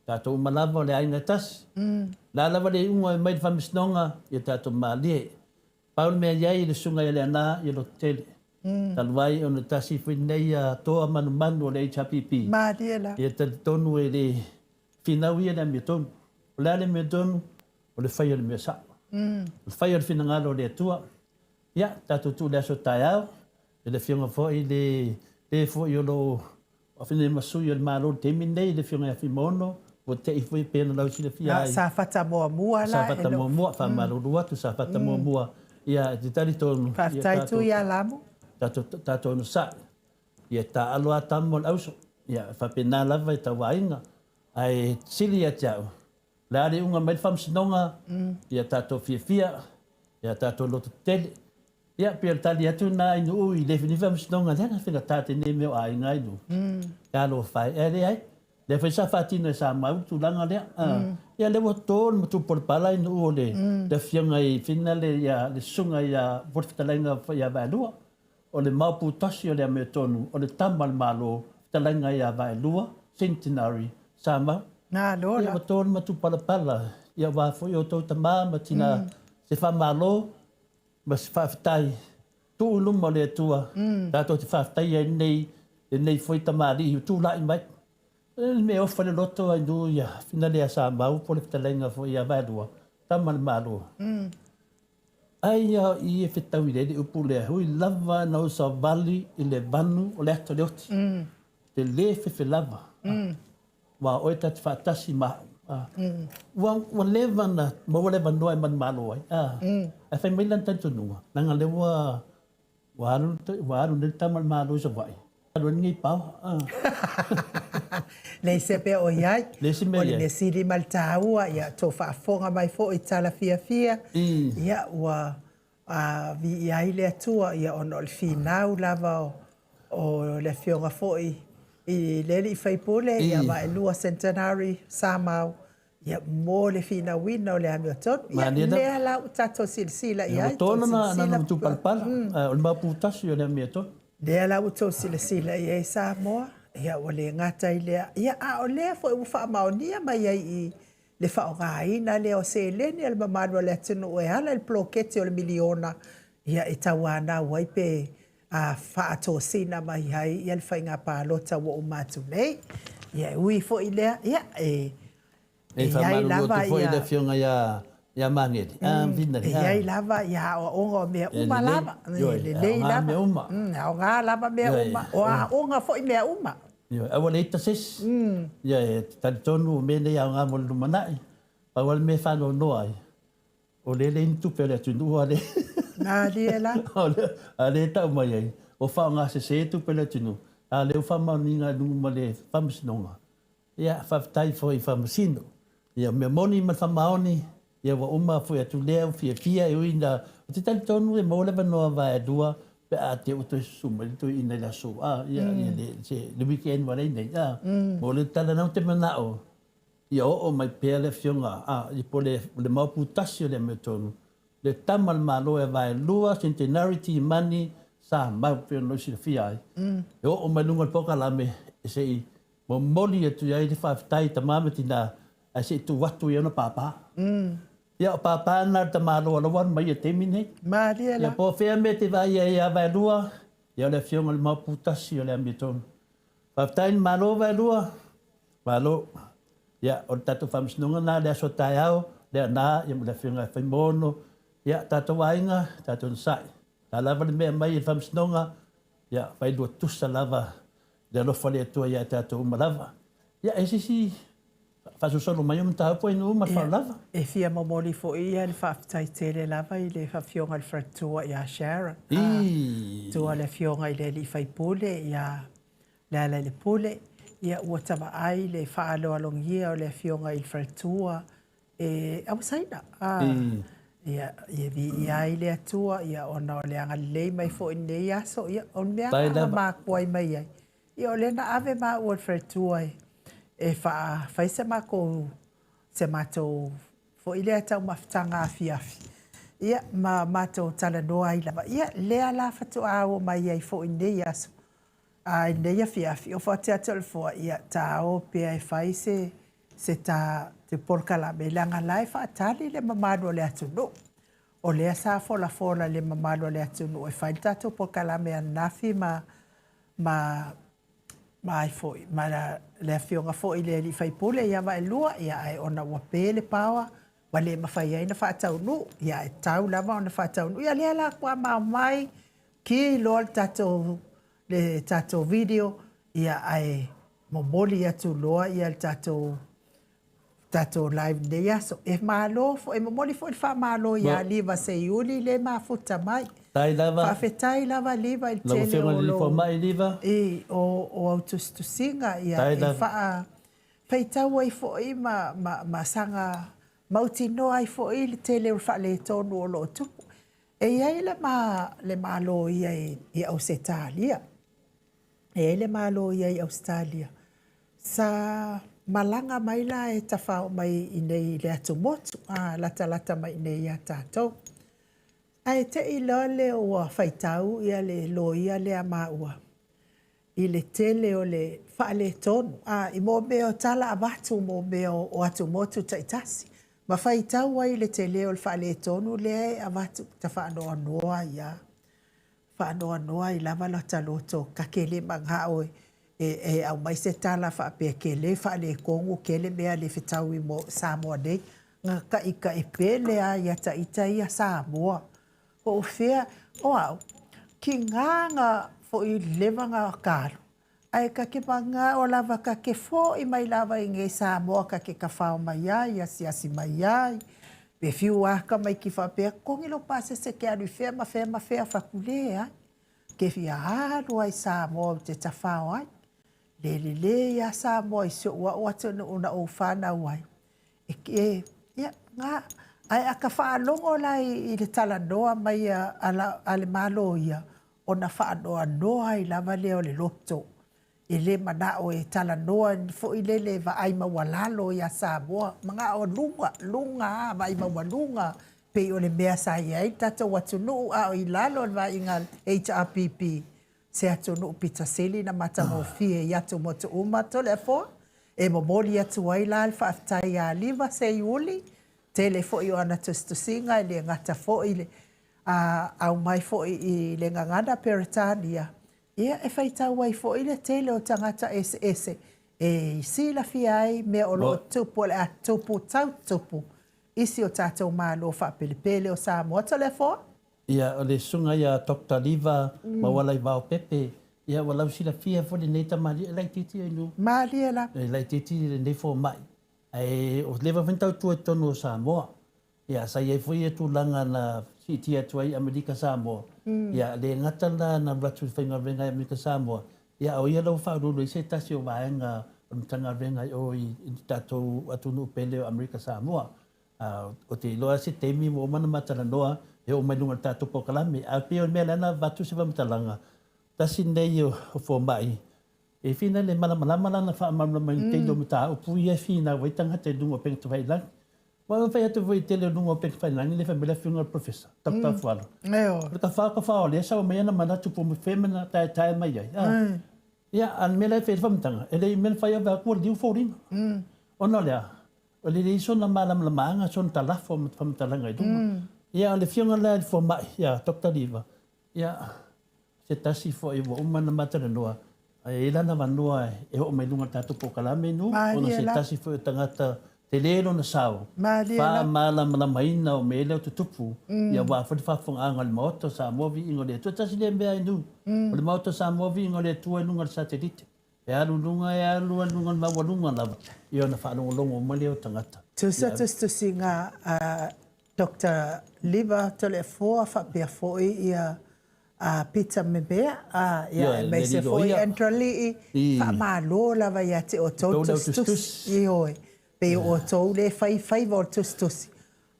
S2: Tatou uma lava o le aiga e tasi. O le a lava le iuga e mai le Faamasinoga, ia tatou malie. Pau le mea e i ai i le Susuga ia Leaana, ia lototele. Talu ai ona tasi foi lenei toa manumanu o le HRPP.
S1: Malie la.
S2: Ia talitonu e le finau ia le amiotonu. O le a le amiotonu? O le fai o le mea sao. O le fai o le finagalo o le Atua. Ia, tatou tuu i le aso taeao, i le Afioga foi i le le foi o lo o Afioga ma sui o le Malo i le taimi lenei, le Afioga ia Fuimaono, ua te i foi pei ona lau silafia ai.
S1: Safata muamua
S2: la. Safata muamua, faamalulu atu, Safata muamua. Ia, e te talitonu.
S1: Faafetai tu ia Lamu.
S2: Tatou, tatou onosai. Ia taaalo lava tama o le auso. Ia, faapena lava i tauaiga. Ae sili ia te au, le a le iuga mai le faamasinoga, ia tatou fiafia, ia tatou lototetele. Ia, pei o le tali atu lena i Nuu i le faamasinoga lea na faigata tenei mea o aiga i Nuu. Talofa e, ae leai. Lea foi sa faatino e Samau le tulaga lea. Ia lea ua to le matupu o le pala i Nuu o le afioga i Finale ia le susuga ia po le fetalaiga foi ia Vaelua. O le maopu tasi o le amiotonu o le tama a le Malo fetalaiga ia Vaelua Centenary Samau.
S1: Malo
S2: la. Ia ua to le matupalapala ia aua foi outou tama ma tina se faamalo ma se faafetai tuu i luma o le Atua tatou te faafetaia ai lenei lenei foi tamalii ua tulai mai. O le mea e ofa i le loto ai nu ia Finale ia Samau po o le fetalaiga foi ia Vaelua, tama a le Malo. Ai a i e fetau i le upu lea, hui lava na ou savali i le vanu o le ata o le oti. Te lē fefe lava. Aua o oe ta te faatasi ma au. Ua, ua leva na maua le avanoa e manumalo ai. Ae fai mai lana talitonuga, leaga lea ua, ua alu, ua alu nei le tama a le Malo i Savaii. Alu ai lenei paoa.
S1: Leai se mea o i ai.
S2: Leai se mea
S1: o i ai. O le mea sili ma le taua, ia tou faafofoga mai foi i tala fiafia, ia ua A viia ai le Atua, ia ona o le finau lava o le Afioga foi i le alii faipule, ia Vaelua Centenary Samau, ia mo le finauina o le amiotonu. Ia, lea la ua tatou silasila i ai.
S2: Ua to lana matupalapala, o le maopu tasi o le amiotonu.
S1: Lea la ua outou silasila i ai Samoa, ia ua le gata i lea, ia a o lea foi ua faamaonia mai ai i le faaaogaina lea o seleni a le mamalu o le atunuu e ala i le poloketi o le miliona ia e tauanau ai pe a faatosina mai ai ia le faiga palota ua uma atu nei. Ia e ui foi i lea, ia e
S2: E i ai lava ia... foi le afioga ia ia Magele.
S1: E i ai lava ia aoaoga o mea uma lava. E lelei lava.
S2: Mea uma.
S1: E aoga lava mea uma. O aoga foi mea uma.
S2: Ioe, aua le ita se isi. Ia, e talitonu o mea nei e aoga mo le lumanai. Pau lava le mea e faanoanoa ai, o lea e leai ni tupe a le atunuu a lea.
S1: Malie la.
S2: A lea e tau mai ai, ua faaaoga sese tupe a le atunuu, a o lea ua faamaoniga i luga ma le Faamasinoga. Ia, faafetai foi i Faamasino. Ia, o mea moni ma le faamaoni, ia ua uma foi atu lea ua fiafia e ui ina, ou te talitonu e maua le avanoa vaelua pe a te ua toe susu mai le toeaina i le aso, a, ia, ia le, se, le weekend ua leai nei, a, mo le tala na ou te manao, ia oo mai pea le afioga, a, ia po o le, le maopu tasi o le amiotonu, le tama a le Malo e vaelua, Centenary Timani, sa mau pei ona silafia ai, e oo mai luga o le polokalame, e se i momoli atu i ai le faafetai i tama ma tina, ae se i tuu atu i ona pāpā. Ia, o pāpā na o le tamaloa la ua alu mai i le taimi nei.
S1: Malie la.
S2: Ia, po o fea mea e te vaai ai ia Vaelua, ia o le afioga i le Maopu tasi o le amiotonu. Faafetai i le Malo Vaelua, Malo. Ia, o le tatou faamasinoga lena i le aso taeao, lea na, ia ma le afioga ia Faimoono, ia, tatou aiga, tatou onosai. O le a lava le mea e aumai e le faamasinoga, ia, failua tusa lava le alofa o le Atua ia tatou uma lava. Ia, e se isi faasolosolo mai o mataupu ai nuu ma le faaolava.
S1: E fia momoli foi ia le faafetai tele lava i le Afioga i le Faletua ia Sharon, tua le Afioga i le alii faipule ia Lealailepule, ia ua tavaai le faaaloalogia o le Afioga i le Faletua e Auasaina. Ia, ia viia ai le Atua, ia, ona o le agalelei mai foi i lenei aso, ia, o le mea
S2: Pai
S1: na
S2: lava.
S1: makua ai mai ai, ia, o lea na ave maua i le faletua e, e faa, fai se makou, se matou foi lea taumafataga afiafi, ia, ma matou talanoa ai lava. Ia, lea la faatoa oo mai ai foi i lenei aso, a i lenei afiafi, o Fatiata o le Foa, ia, ta o pea e fai se, se ta te polokalame, leaga la e faatali le mamalu o le atunuu. O lea sa folafola le mamalu o le atunuu e fai le tatou polokalame ananafi ma, ma, ma ai foi, ma le afioga foi i le alii faipule ia Vaelua, ia ae ona ua pe le paoa, ua le mafai ai ona faataunuu, ia ae tau lava ona faataunuu. Ia lea la ua maumai, ki loa le tatou, le tatou video, ia ae momoli atu loa ia le tatou, tatou live i lenei aso. E malo foi, e momoli foi le faamalo ia Liva Seiuli le mafuta mai.
S2: Faafetai lava.
S1: Faafetai lava Liva i le
S2: Lau
S1: tele
S2: Afioga
S1: o
S2: i le
S1: lou
S2: Fomai Liva.
S1: I o, o au tusitusiga ia
S2: Faafetai
S1: e
S2: lava.
S1: faa faitau ai foi ma, ma, ma saga mautinoa ai foi le tele o le faaletonu o lo o tupu. E i ai le, ma, le Malo ia i, i Ausetalia. E i ai le Malo ia i Ausetalia. Sa malaga mai la e tafao mai i nei i le atumotu, a latalata mai i nei ia tatou. Ae te i loa lea ua faitau ia le loia lea maua i le tele o le faaletonu, a i mo mea o tala avatu mo mea o atumotu taitasi. Ma faitau ai i le tele o le faaletonu lea e avatu ta faanoanoa ai a. Faanoanoa ai lava lota loto ka ke le manao e, e, e aumai se tala faapea ke le faaletonu ke le mea le fetaui mo Samoa nei. Nga ka i pele a ia ta ita ia Samoa. Po o fea, o au, ki ngā foi leva ngā kalu. Ae ka ke manga o lava ka ke fo i mai lava i ngei Samoa ka ke kawhao mai ai, asiasi mai ai. Pe fiu aka mai ki whapea, kongi lo pase se ke alu i fea ma fea ma fea whakule ai. Ke fia alu ai Samoa o te tawhao ai. Le le le ia Samoa i se ua o atu na o whanau ai. E, e, ia, ngā, ai a ka whaalongo la i, i le talanoa mai a, a, la, a le malo ia, ona whaanoa ai lava lea o le loto. E le manao e talanoa foi lele vaai maualalo ia Samoa. Mangao luga, luga a, vaai maualuga. Pei o le mea sa i ai tatou atunuu a o i lalo o le vaaiga HRPP. Se atunuu pitasili na matagofie i atumotu uma Toleafoa. E momoli atu ai la le faafetai ia Liva Seiuli, tele foi o ana tusitusiga e le gata foi le a aumai foi i le gagana Peretania. Ia e faitau ai foi le tele o tagata eseese e silafia ai mea o lo o tupu o le a tupu tau tupu isi o tatou malo faapelepele o Samoa. Toleafoa?
S2: Ia, o le susuga ia Doctor Liva Maualaivao Pepe, ia ua lausilafia foi lenei tamalii e laitiiti ai nu.
S1: Malie la.
S2: E laitiiti lenei fomai. Ae o leva foi na tautua i totonu o Samoa. Ia, sa i ai foi ia tulaga na siitia atu ai i Amerika Samoa. Ia, le gata la na alu atu i le faigaluega i Amerika Samoa, ia, o ia la ua faauluulu ai se tasi o vaega o le Matagaluega i o i le tatou atunuu pele o Amerika Samoa. Ou te iloa se taimi ua uma ona matalanoa e oo mai luga o le tatou polokalame. Ae pei o le mea lea na avatu se faamatalaga, tasi lenei o fomai e finau le malamalama lana faamalamalama i le tele o mataupu ia e finau ai tagata i luga o upega tafailagi. Aua e fai atu foi i le tele o luga o upega tafailagi lea e fai mai le afioga i le Professor, Doctor Afualo. O le tafao tafao lea e sau mai ana manatu po o fea na taetae mai ai. Ia, a o le mea la e fai ai le faamatalaga, e le i mea na fai ave atu ua liu foliga. Ona o le a? O le leai sona malamalamaga, sona talafo ma faamatalaga i luga. Ia, o le afioga la i le fomai, ia Doctor Liva, ia, se tasi foi ua uma ona matalanoa, e i ai lana avanoa e oo mai luga o le tatou polokalame nu, ona se tasi foi o tagata tele lona sao, faamalamalamaina o mea ia o tutupu, ia aua foi le faafofogaaga a le Maota o Samoa Viiga o le Atua. Tasi lea mea nu, o le Maota o Samoa Viiga o le Atua i luga o le satelite. E alu luga, e alu a luga i le maualuga lava, ia ona faalogologo uma lea o tagata.
S1: Tusa tusitusiga a Doctor Liva Toleafoa faapea foi ia a Peter Memea, a ia aemaise foi Andrew Alii, faamalo lava ia te outou tusitusi. Ioe, pei o outou lea e fai faiva o le tusitusi.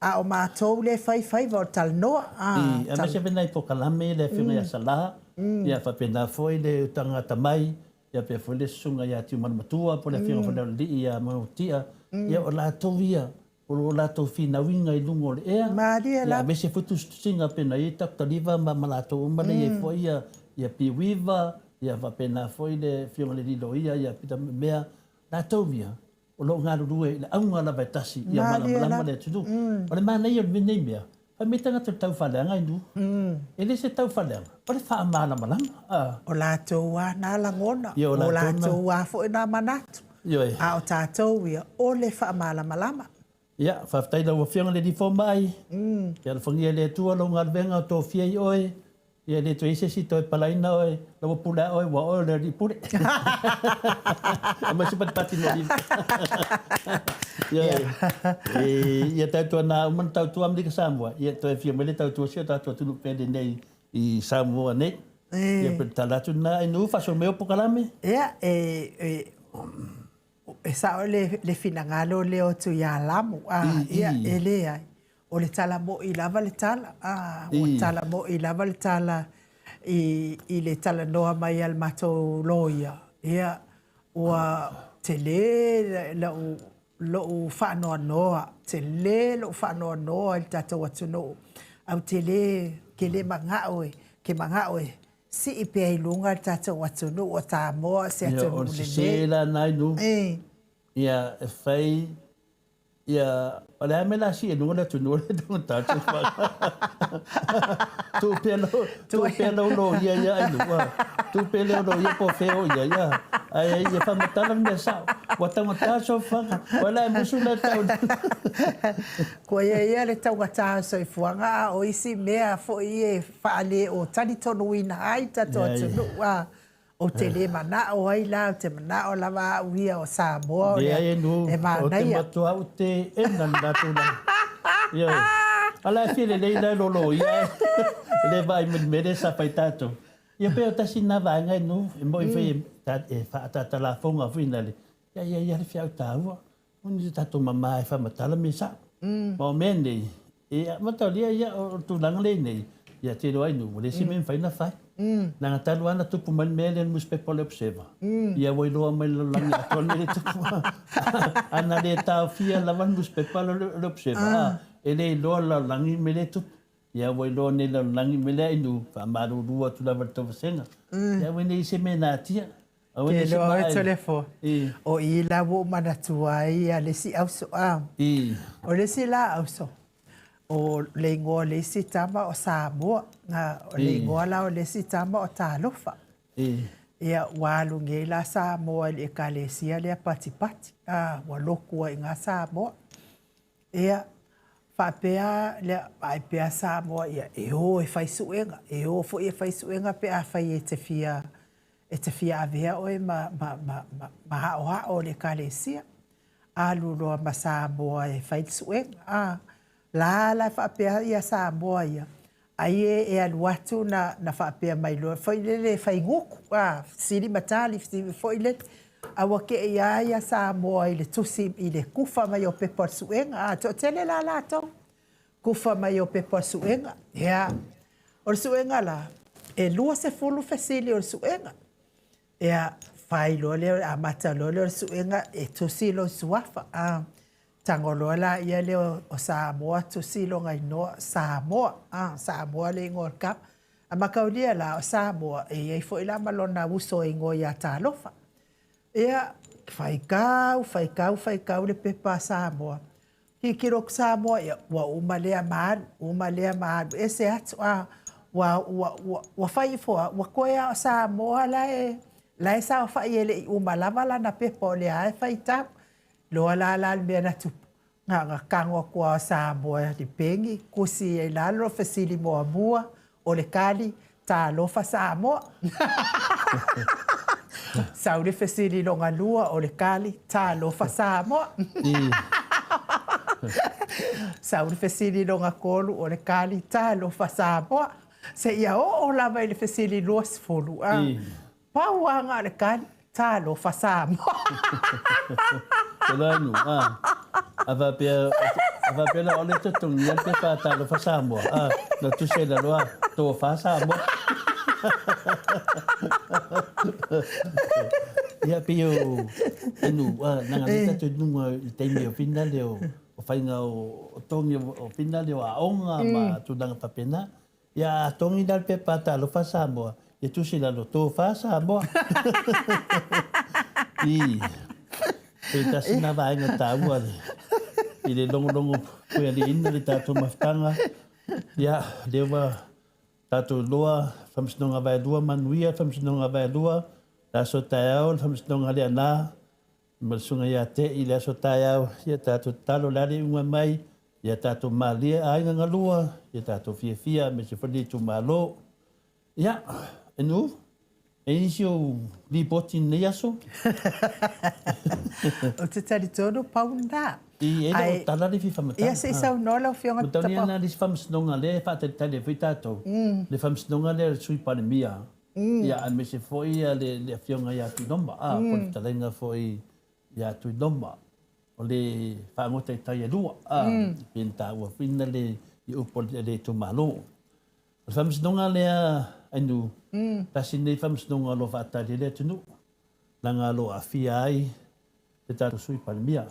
S1: A o matou lea e fai faiva o le talanoa.
S2: I, aemaise foi nai polokalame le Afioga ia Sala, ia faapena foi le utaga atamai, ia faapea foi le Susuga ia Tiumalu-matua po o le Afioga foi i le Aloalii ia Manutia, ia o latou ia o lo o latou finauina i luga o le ea,
S1: Malie
S2: ia
S1: lava.
S2: aemaise foi tusitusiga pei ona i ai Doctor Liva ma ma latou uma lea e i ai foi ia ia P. Weaver, ia faapena foi le Afioga i le Alii Loia ia Peter Mea, latou ia o lo o galulue i le auga lava e tasi ia
S1: Malie
S2: malamalama
S1: lava.
S2: le atunuu. O le manaia o lenei mea, fai mai tagata o le taufaaleaga i nuu. E le se taufaaleaga, o le faamalamalama. A.
S1: O latou lava na lagona,
S2: Ia, o
S1: o
S2: latou na.
S1: latou lava foi na manatu.
S2: Ioe.
S1: A o tatou ia, o le faamalamalama.
S2: Ia, faafetai i lau Afioga i le Alii Fomai. Ia alofagia e le Atua lou galuega o tofia i oe. Ia e le toe i ai se isi e toe palaina oe, la ua pule a oe, ua oe o le Alii Pule. Aumai se patipati mo Liva. Ioe. Ia tautuana uma na tautua Amerika Samoa, ia toe afio mai le tautua si o tatou atunuu pele nei i Samoa nei. Ia pe tala atu lena i nuu faasolo mai o polokalame.
S1: Ia, e, e, e sao le, le finagalo lea o Tuialamu. A, ia, e leai. O le tala mo'i lava le tala. A, ua tala mo'i lava le tala i, i le talanoa mai a le matou loia. Ia, ua tele lou, lou faanoanoa, tele lou faanoanoa i le tatou atunuu. Ae ou te le, ke le mana'o e, ke mana'o e sii pea i luga le tatou atunuu o Samoa, o se
S2: Ia, o
S1: atunuu
S2: le
S1: lelei.
S2: sese la na i nuu. Ia, e fai Ia, o le a mea la sii i luga le atunuu le taugata atu Tuu pea lau, tuu pea lau loia ia ai lua. Tuu pea lau loia po o fea o i ai a. Ae ia faamatala le mea sao. Ua taugata le soifuaga. Ua la e musu la tau.
S1: Kua ia ia le taugata o le soifuaga a o isi mea foi e faale o talitonuina ai le tatou atunuu a. Ou te le manao ai la, ou te manao lava au ia o Samoa o le
S2: Leai e nuu,
S1: e
S2: ou te
S1: manaia.
S2: matua teena le la tulaga. Ioe. A la e fia lelei la e loloia e le vaai mai le mea lea sa fai tatou. Ia pei o tasi lena vaega e nuu, e moni foi e faaataatalafoga foi na le, ia ia ia le feau taua. O ni tatou mama e faamatala mea sao. Ma o mea nei, e amatalia ia o le tulaga lea i nei, ia te iloa ai nuu, ua leai se mea e mafai ona fai. Leaga talu lava ona tupu mai le mea lea i le nusipepa o le Observer, ia ua iloa mai le lalolagi atoa le mea lea e tupu. A na le taofia lava le nusipepa lea o le Observer, a, e le iloa e le lalolagi le mea lea e tupu. Ia ua iloa nei le lalolagi le mea lea i nuu, faamalulu atu lava i le tou vasega. Ia aua ne i i ai se mea e natia. Aua
S1: Ke
S2: ne i se
S1: iloa oe
S2: maa e.
S1: Toleafoa,
S2: I.
S1: o i la ua ou manatua ai ia le isi auso a.
S2: I.
S1: O le isi la auso, o le igoa o le isi tama o Samoa, a o le
S2: I.
S1: igoa la o le isi tama o Talofa.
S2: I.
S1: Ia, ua alu nei la Samoa i le Ekalesia lea patipati, a, ua loku ai i ina Samoa. Ia, faapea lea, vaai pea Samoa ia, e o e fai suega, e o foi e fai suega pe afai e te fia, e te fia avea oe ma, ma, ma, ma, ma aoao o le Ekalesia. Alu loa ma Samoa e fai le suega. A, la la e faapea ia Samoa ia, ai e, e alu atu na, na faapea mai loa foi lele e fai gutu, a, fesili ma tali, fesili foi lele. A ua kei a ia Samoa i le tusi i le kufa mai o pepa o le suega, a, toatele la latou, kufa mai o pepa o le suega. Ia, o le suega la, e 20 fesili o le suega. Ia, fai loa lea, amata loa lea o le suega e tusi lou suafa. A, tago loa laia lea o Samoa tusi lona inoa, Samoa, a, Samoa le igoa o le kava. A mataulia la, o Samoa, e i ai foi la ma lona uso e igoa ia Talofa. Ia, faitau, faitau, faitau le pepa a Samoa. Tilotilo atu Samoa, ia, ua uma lea ma alu, uma lea ma alu ese atu, a, ua, ua, ua, ua fai ifo lava, ua toe lava o Samoa la e, la e saofai e le i uma lava lana pepa o lea lava e faitau. Iloa la la le mea na tupu, na ona tago atu lava o Samoa i le peni, tusi ai i lalo le fesili muamua, o le tali, Talofa Samoa. Sau le fesili lona lua, o le tali, Talofa Samoa. Sau le fesili lona tolu, o le tali, Talofa Samoa. Seia oo lava i le fesili 20, a, pau lava na o le tali, Talofa Samoa.
S2: Te lanu, a, a faapea, A faapea la o le totogia le pepa a Talofa Samoa, a, na tusi ai i lalo a, Tofa Samoa. Ia, pei o enu, a, leaga lea tatou i luga i le taimi o finale o faiga o togi o finale o aoga ma tulaga faapena. Ia a togi la le pepa a Talofa Samoa, ia tusi i lalo, Tofa Samoa. I, pei tasi na vaega taua le, i le logologo puealiiina le tatou mafutaga. Ia, lea ua tatou iloa Faamasinoga Vaelua manuia Faamasinoga Vaelua, le aso taeao le Faamasinoga Leaana, Ma le Susuga ia Te'i i le aso taeao, ia tatou tatalo o le a le iuga mai, ia tatou malie aiga galua, ia tatou fiafia aemaise foi le itumalo. Ia, Enu, e i ai nisi ou lipoti i lenei aso?
S1: Ou te talitonu pau lena.
S2: I, e le o tala le fia faamatala.
S1: Ia, se i saunoa lau Afioga.
S2: Matalia na le isi faamasinoga lea e faatalitali ai foi tatou, le faamasinoga lea a le Sui Palemia, Ia, aemaise foi le Afioga ia Tuiloma, a, po o le fetalaiga foi ia Tuiloma, o le fagota i tai e lua, a, pei ona taua foi na le i upu a le itumalo. O le faamasinoga lea, Ainu, tasi lenei faamasinoga o lo o faatali ai le atunuu, leaga o lo o aafia ai le tatou Sui Palemia.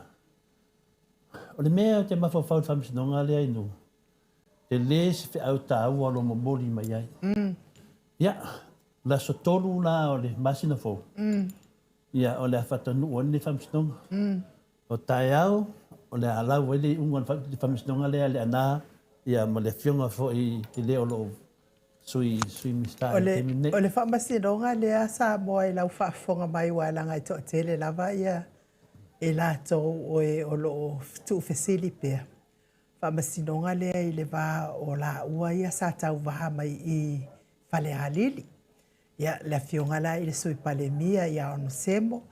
S2: O le mea ou te mafaufau i le faamasinoga lea, Ainu, tele se feau taua o lo o momoli mai ai. Ia, o le aso 3 la o le masina fou, ia, o le a faataunuu ai lenei faamasinoga. O taeao, o le a lau ai le iuga o le faamasinoga lea a Leaana, ia, ma le afioga foi i le o lo o Sui, Sui Minisita i le taimi lenei.
S1: O le faamasinoga lea Samoa i lau faafofoga mai aua leaga e toatele lava ia i latou o e o lo o tuufesili pea. Faamasinoga lea i le va o laua ia sa tauva mai i Falealili. Ia, le afioga la i le Sui Palemia ia Onosemo,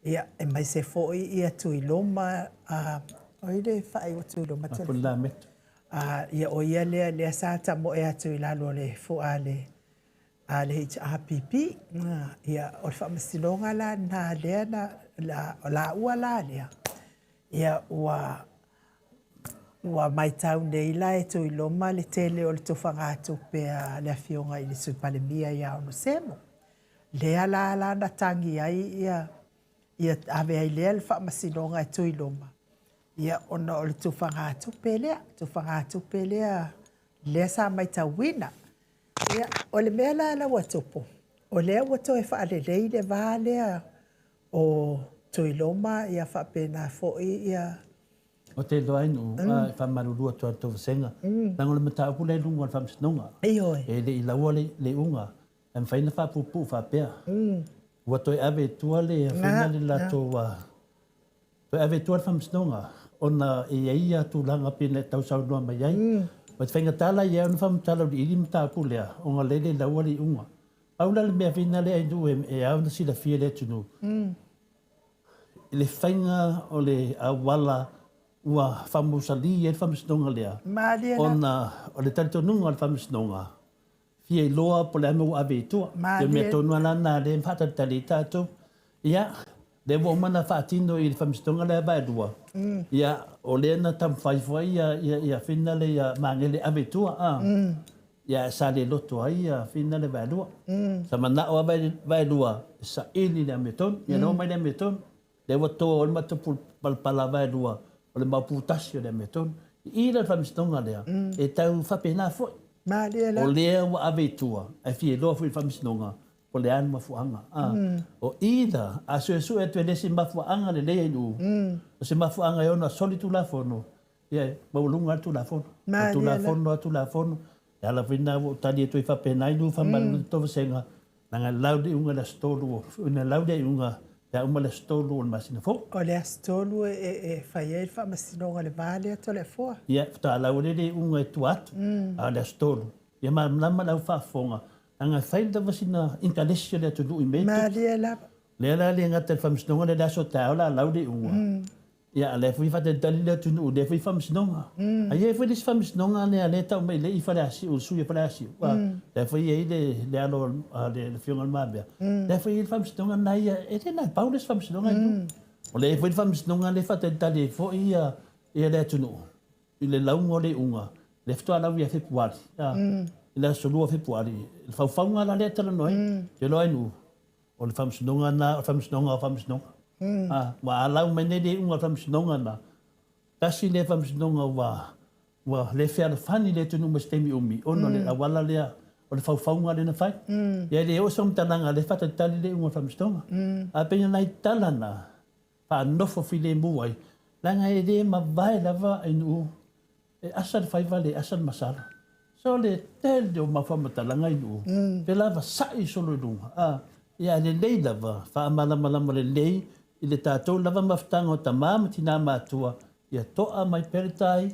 S1: ia, aemaise foi ia Tuiloma, a, o ai le faaiu o Tuiloma?
S2: Apolilameto.
S1: A, ia, o ia lea, lea sa tamoe atu i lalo o le fua a le, a le HRPP. Ia, o le faamasinoga la lena lea na, la, laua la lea, ia, ua, Ua matau nei la e Tuiloma le tele o le tufagatupe a le Afioga i le Sui Palemia ia Onosemo. Lea la la na tagi ai ia, ia ave ai lea le faamasinoga e Tuiloma, ia ona o le tufagatupe lea, tufagatupe lea, lea sa matauina. Ia, o le mea la la ua tupu, o lea ua toe faalelei le va lea o Tuiloma ia faapena foi ia.
S2: Ou te iloa ai nuu e faamalulu atu ai i le tou vasega, leaga o le mataupu lea i luga o le Faamasinoga, e le i laua le iuga, e mafai ona faapuupuu faapea, ua toe ave i tua le afioga le latou, toe ave i tua le Faamasinoga ona e i ai ia tulaga pei ona e tau saunoa mai ai. O le faigata la ia ona faamatala auiliili le mataupu lea, ona o lea e le i laua le iuga. Pau la le mea fina lea i nuu e ao ona silafia e le atunuu, i le faiga o le auala ua faamausali ai le Faamasinoga lea, ona o le talitonuga o le Faamasinoga, fia iloa po o le a le mea ua ave i tua. O le mea tonu lava la lena lea e faatalitali ai tatou. Ia, lea ua uma ona faatino i le Faamasinoga lea vaelua, ia, o lea na taumafai foi ia Fina ia Magele e ave i tua, a. Ia sa le loto ai ia Fina le vaelua. Sa manao lava vaelua e saili le amiotonu. Ia lea ua aumai le amiotonu. Lea ua to ai le matou palapala vaelua o le maopu tasi o le amiotonu. I i la le faamasinoga lea, e tau faapena foi.
S1: Malie
S2: la. O lea ua ave i tua, ae fia iloa foi i le faamasinoga po o le a le mafuaaga. O i la, a suesue atu e le isi mafuaaga lelei ai nuu, o se mafuaaga e ono soli Tulafono, Ia, e maualuga lava le Tulafono. O le Tulafono lava Tulafono. E ala foi lena ua ou tali atu ai faapena i lou faamalu i le tovasega, leaga e lau le iuga i le aso 3 o, ina lau le iuga pe a uma le aso 3 o le masina fou.
S1: O le aso 3 e fai ai le faamasinoga i le va lea Toleafoa.
S2: Ia, faatoa lau ai le iuga i tua atu, a o le aso 3, ia malamalama le au faafofoga, leaga e fai lava sina inkalesi a le atunuu i mea e tupu.
S1: Malie lava.
S2: Lea la e le gata i le faamasinoga lea i le aso taeao o le a lau le iuga. Ia, a lea foi e faatalitali le atunuu i lea foi faamasinoga. A i ai foi le isi faamasinoga lea lea e tau mai le i Faleasiu, le sui o Faleasiu, a lea foi e i ai le, le alo a le, le Afioga i le Mamea, lea foi e i ai le faamasinoga lena ia, e le na pau le isi faamasinoga i nuu. O lea e i ai foi le faamasinoga lea e faatalitali ai foi ia, ia le atunuu. I le lauga o le iuga, lea faatoa lau ia Fepuari, a, i le aso 2 o Fepuari, le faufauga la lea e talanoa ai. Ou te iloa ai Nu'u, o le faamasinoga lena, o le faamasinoga o faamasinoga. A, ua a lau mai nei le iuga o le faamasinoga lena, tasi lea faamasinoga ua ua le fealofani le atunuu mo se taimi umi, ona o le auala lea o le faufauga lea na fai. Ia e le oo se faamatalaga o lea e faatalitali le iuga o le faamasinoga. Ae pei o nai tala na, faanofo filemu ai, leaga e le mavae lava i Nu'u, e asa le faiva le asa le masalo. So le tele o mau faamatalaga i Nu'u, pela vasa'i solo i luga, a, ia ae lelei lava, faamalamalama lelei i le tatou lava mafutaga o tamā ma tinā matua, ia to'a mai pea le tai,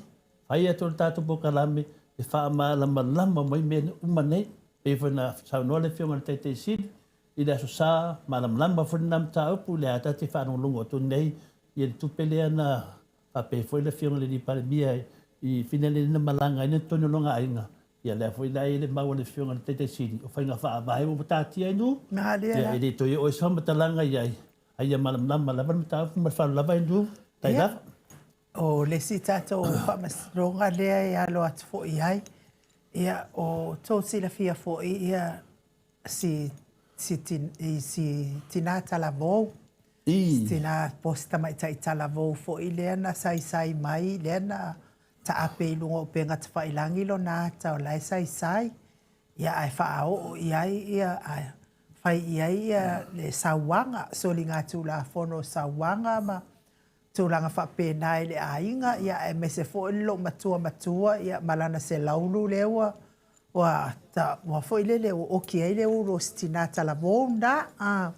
S2: fai atu le tatou polokalame e faamalamalama mai mea uma nei, pei foi ona saunoa le Afioga i le Taitai Sili, I le Aso Sa, malamalama foi lena mataupu, lea lava ta te faalogologo atu nei i le tupe lea na faapea ai foi le Afioga i le Alii Palemia i fina lea na malaga ai na totonu o lona aiga. Ia lea foi la e i ai le mau a le Afioga i le Taitai Sili, o faiga faavae ua taatia ai nuu, ia e le toe oo ai se faamatalaga i ai, a ia malamalama lava le mataupu ma le faaaloalo lava i nuu. Tai lava.
S1: O le isi tatou faamasinoga lea e alo atu foi i ai, ia o tou silafia foi ia si, si, i si tinā talavou, si tinā po o si tamaitai talavou foi lea na saisai mai, lea na taape i luga o upega tafailagi lona ata o la e saisai, ia ae faaoo i ai ia, ae fai i ai ia le sauaga, soligatulafono o sauaga ma tulaga faapena i le aiga, ia aemaise foi le loomatua matua ia ma lana selaulu lea ua ua ta ua foi lele ua oki ai le ulu o si tinā talavou lena. A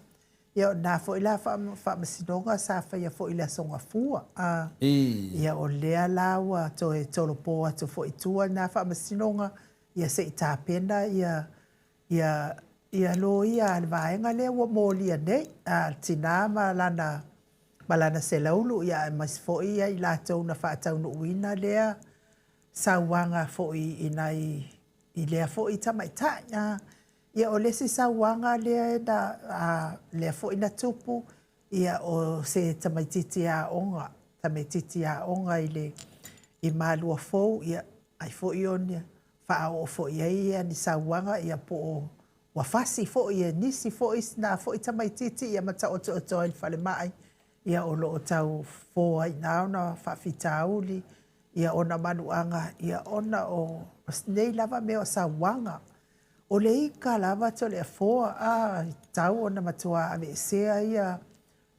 S1: ia o lena foi la faamasinoga sa faia foi i le Aso Gafua. A ia o lea la ua toe tolopo atu foi i tua lena faamasinoga ia se i tapena ia ia ia loia a le vaega lea ua molia nei, a le tinā ma lana ma lana selaulu, ia aemaise foi ia i latou na faataunuuina lea sauaga foi i nai i lea foi tamaitai. A ia o le isi sauaga lea na a lea foi na tupu, ia o se tamaitiiti aoga, tamaitiiti aoga i le i Malua Fou, ia ai foi o ni faaoo foi i ai ia ni sauaga, ia po o ua fasi foi e nisi foi na foi tamaitiiti ia ma taotooto ai i le falemai, ia o lo o tau fofo ai i ina ona faafitauli, ia ona manuaga, ia ona o nei lava mea o sauaga. O le ika lava Toleafoa, a, e tatau ona matua aveesea ia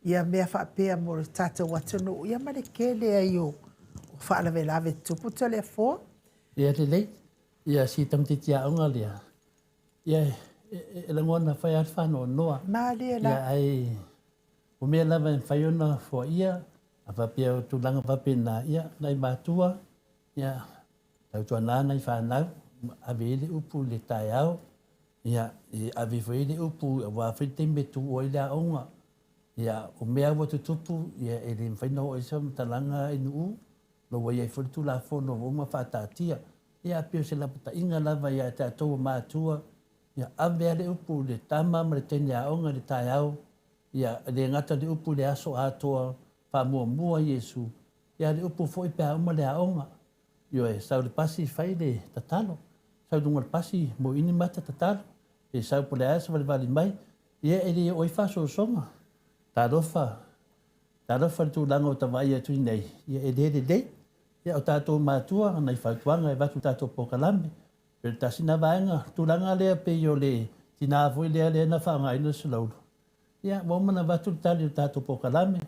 S1: ia mea faapea mo le tatou atunuu, ia ma le tele ai o faalavelave tutupu Toleafoa.
S2: Ia lelei, ia si tamaitiiti aoga lea, ia e lagona fai lava le faanoanoa.
S1: Malie la.
S2: Ia ae o mea lava e mafai ona foaia, a faapea o tulaga faapena, ia nai matua, ia tautuana nai fanau, ave i ai le upu i le taeao, ia e ave foi i ai le upu aua foi le taimi e tuua ai le aoga. Ia o mea ua tutupu, ia e le mafai ona oo i ai se faamatalaga i nuu, ona ua i ai foi le Tulafono ua uma faataatia. Ia pei o se lapataiga lava ia tatou o matua, ia ave lava le upu i le tama ma le teine aoga i le taeao, ia e le gata le upu i le aso atoa, faamuamua Iesu, ia a le upu foi pe a uma le aoga. Ioe, sau i le pasi fai le tatalo, sau i luga o le pasi moeini mata tatalo, pe sau po o le a savalivali mai, ia e le oo ai faasoasoga. Talofa, talofa i le tulaga ua ta vaai atu i nei, ia e le lelei. Ia o tatou matua, nai fautuaga e avatu i tatou polokalame, pei o le tasi lena vaega, tulaga lea pei o le tina foi lea lea na faaaogaina le selaulu, ia ua uma ona avatu le tali o le tatou polokalame,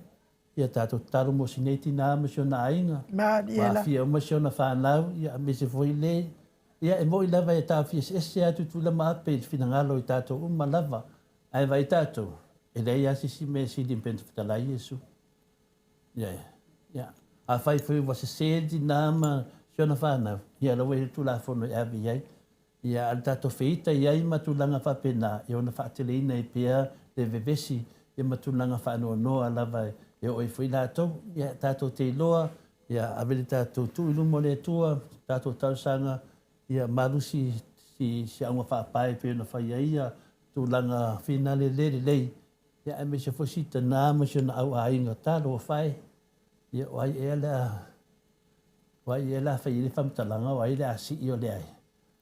S2: ia tatou tatalo mo si nei tina ma si ona aiga, ua aafia uma si ona fanau, ia aemaise foi le, ia e moni lava e taofi eseese lava Tutuila ma Ape i le finagalo i tatou uma lava, ae vaai tatou, e leai lava se isi mea e sili pei ona fetalai Iesu. Ia, ia, afai foi ua sese le tina ma si ona fanau, ia la ua i ai le Tulafono e ave i ai. Ia, a o le tatou feita i ai ma tulaga faapena, e ono faateleina ai pea le vevesi ia ma tulaga faanoanoa lava e oo ai foi latou. Ia, tatou te iloa, ia ave le tatou tuu i luma o le Atua, tatou talosaga, ia malosi si, si auga faapae pei ona fai ai ia tulaga finale le lelei, ia aemaise foi si tana ma si ona au aiga, talofa e, ia o ai ea le a. O ai ia o le a fai ai le faamatalaga, o ai o le a sii, o leai.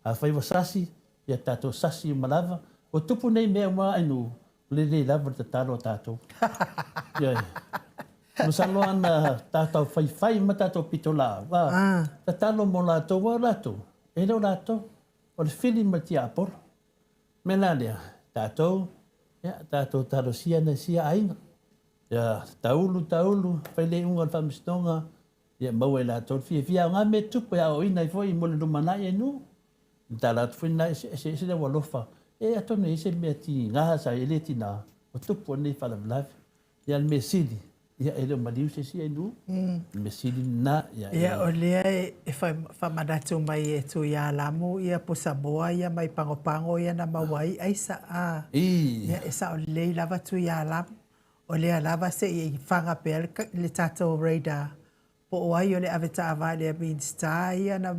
S2: Afai ua sasi, ia tatou sasi uma lava. Ua tupu nei mea uma ainu, o le le lava o le tatalo a tatou. Ioe. Masalo ana tatou faifai ma tatou pitolaau, a, tatalo mo latou, aua o latou, e le o latou, o le fili ma le tiapolo. O le mea la lea, tatou, ia, tatou talosia nai sia aiga. Ia, taulu, taulu, fai le iuga o le faamasinoga, ia maua e latou le fiafia. Aoga mea tupu e aoaoina ai foi mo le lumanai e nuu. E tala atu foi lena, e eseese le alofa. E atonu e i ai se mea tiga sa i ai le tina, ua tupu ai lenei faalavelave. Ia, o le mea sili, ia e le o maliu se isi ainu. O le mea sili lena. Ia,
S1: Ia, o lea e faamanatu mai e Tuialamu ia pusamoa ia mai Pagopago ia na maua ai aisa. A, ia, e sao lelei lava Tuialamu. O lea lava se i faga pea le tatou radar po o ai o le avetaavale a Minisita ia na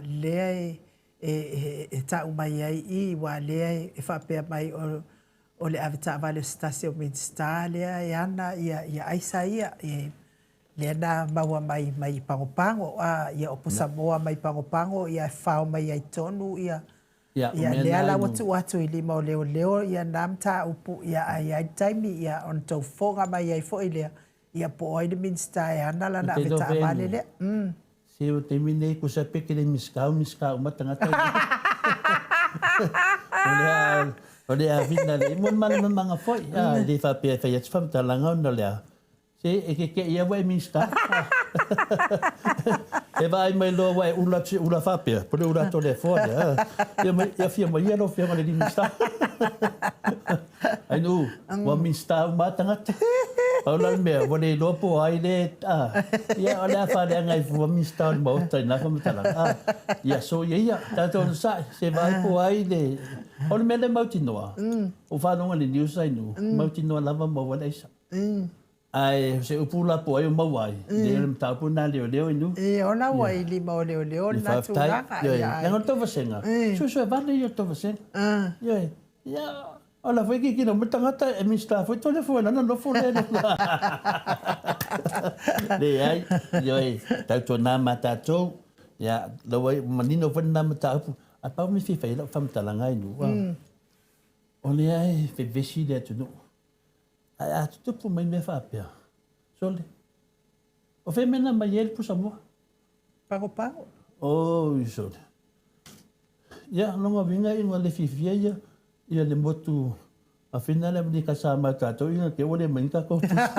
S1: lea e tau mai ai i i, aua lea e faapea mai o le avetaavale o se tasi o Minisita lea e ana ia aisa ia, lea na maua mai mai Pagopago, a ia o pusamoa mai Pagopago ia e fao mai ai tonu ia
S2: Ia, o
S1: Ia,
S2: mea
S1: lea
S2: na
S1: la ua
S2: inu.
S1: tuu atu i lima o leoleo ia na mataupu, ia ae i ai le taimi ia ona tou fofoga mai ai foi lea, ia po o ai le Minisita e ana
S2: Ou
S1: lana
S2: te iloa foi
S1: avetaavale
S2: inu.
S1: lea. Mm.
S2: Se o le taimi lenei tusa pe te le Minisita o Minisita uma tagata ia. O le a, o le avina le mo le malamalamaga foi, a, e le faapea e fai atu se faamatalaga ona o le a, Se e kekeʻi a ua e Minista. E vaai mai loa ua e ula atu se ula faapea, po le ula atu o le afoa lea. Ia mai, ia fia mai ia lau Afioga i le alii Minista. Ainuu, ua Minista uma lava tagata. Pau la le mea, ua le iloa po o ai le, a, ia o le a faaleaga ai fua Minista o le Maota i na faamatalaga. A, ia soia ia, tatou onosai, se vaai po o ai le, o le mea lea mautinoa, ua faalogo i le news ainuu, mautinoa lava maua le aisa. Ae o se upu la po o ai o maua ai, leai o le mataupu lena a leoleo inu.
S1: Ia, o la ua i lima o leoleo lena tulaga.
S2: Ioe, leaga o le tou vasega, suesue vale ia o le tou vasega. Ioe, ia, o la foi e kikilo mai le tagata e Minista foi Toleafoa i lana nofo lea. Leai, ioe, tautuana ma tatou, ia, la ua manino foi lena mataupu. Ae pau mea e fia fai ai lau faamatalaga inu, o lea e vevesi le atunuu. Ae a tutupu mai mea faapea, sole, o fea mea na mai ai le pusamoa?
S1: Pagopago.
S2: Oi, sole. Ia, lona uiga ina le fiafia ia, ia le motu Afina le Amerika sa mai tatou ina te ua le mai ni tatou pusa.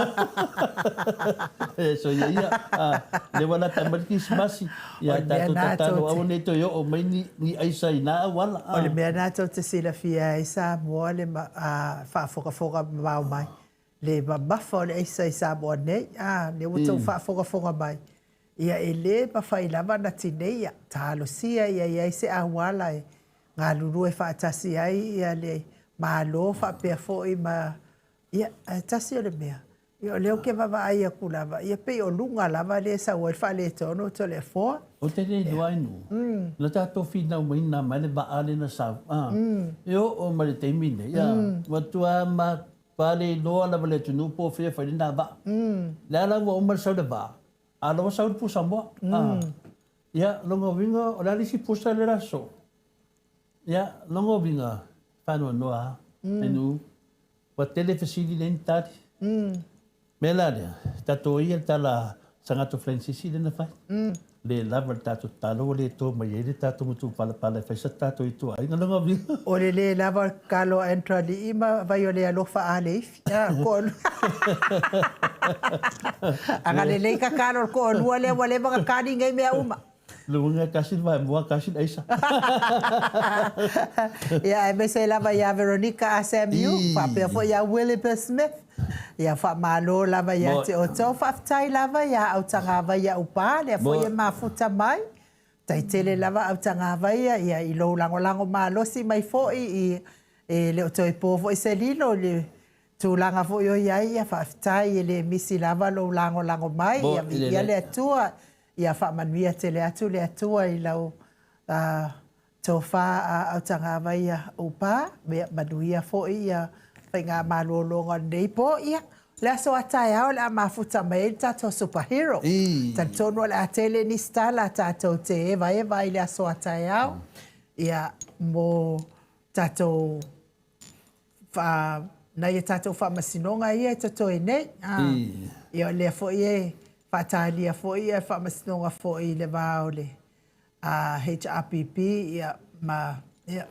S2: E, so ia ia, a, le ua lata mai le Kirisimasi, ia tatou tatalo aua ne i toe oo mai ni, ni aisa i na auala.
S1: O le mea lena tou te silafia ai Samoa le faafogafoga mamao mai, le mamafa o le aisa i Samoa nei, a, lea ua tou faafogafoga mai, ia e le mafai lava ona tineia, talosia ia i ai se auala e galulue faatasi ai ia le Malo faapea foi ma, ia, ae tasi o le mea, Ia o lea ou te vaavaai atu lava, ia pei o luga lava lea e sau ai le faaletonu o Toleafoa.
S2: Ou te le iloa ai nuu. Na tatou finau mai na mai le vaa lea na sau, a, e oo mai le taimi nei, a, ua matua ma le iloa lava le atunuu po o fea e fai lena vaa. Le a la ua uma le sau le vaa, a o la ua sau le pusa moa, a. Ia, lona uiga, o le a le isi pusa lea o le a sosoo? Ia, lona uiga, faanoanoa lava, e nuu. Ua tele fesili leai ni tali. Mea la lea, tatou ia le tala a Sagato Flenisisi lea na fai. Le lava le tatou tatalo ua le to mai ai le tatou matupalapala e fai sa tatou ituaiga lona uiga.
S1: O le le lava o le tatalo a Andrew Alii ma Vaiolealofa Aleifi. A, toalua. Agalelei tatalo o le toalua lea ua leva ona tali nei mea uma.
S2: Luga e tasi le vaemoa, tasi le aisa.
S1: Ia, aemaise lava ia Veronica Asamu, faapea foi ia Williber Smith. Ia, faamalo lava ia te outou. Faafetai lava ia Autagavaia Upa, lea foi e mafuta mai. Tai tele lava Autagavaia ia i lou lagolago malosi mai foi i e le o toe po foi se lilo i le tulaga foi o i ai. Ia, faafetai e le misi lava lou lagolago mai. Ia, viia le Atua. Ia faamanuia tele atu le Atua i lau tofa a Autagavaia Upa, ia manuia foi ia faigamalologa o lenei po. Ia, le aso a taeao o le a mafuta mai ai le tatou superhero. Talitonu o le a tele nisi tala tatou te evaeva ai i le aso a taeao ia mo tatou nai a tatou faamasinoga ia e totoe nei. Ia o lea foi e faatalia foi ia faamasinoga foi i le va o le HRPP ia ma ia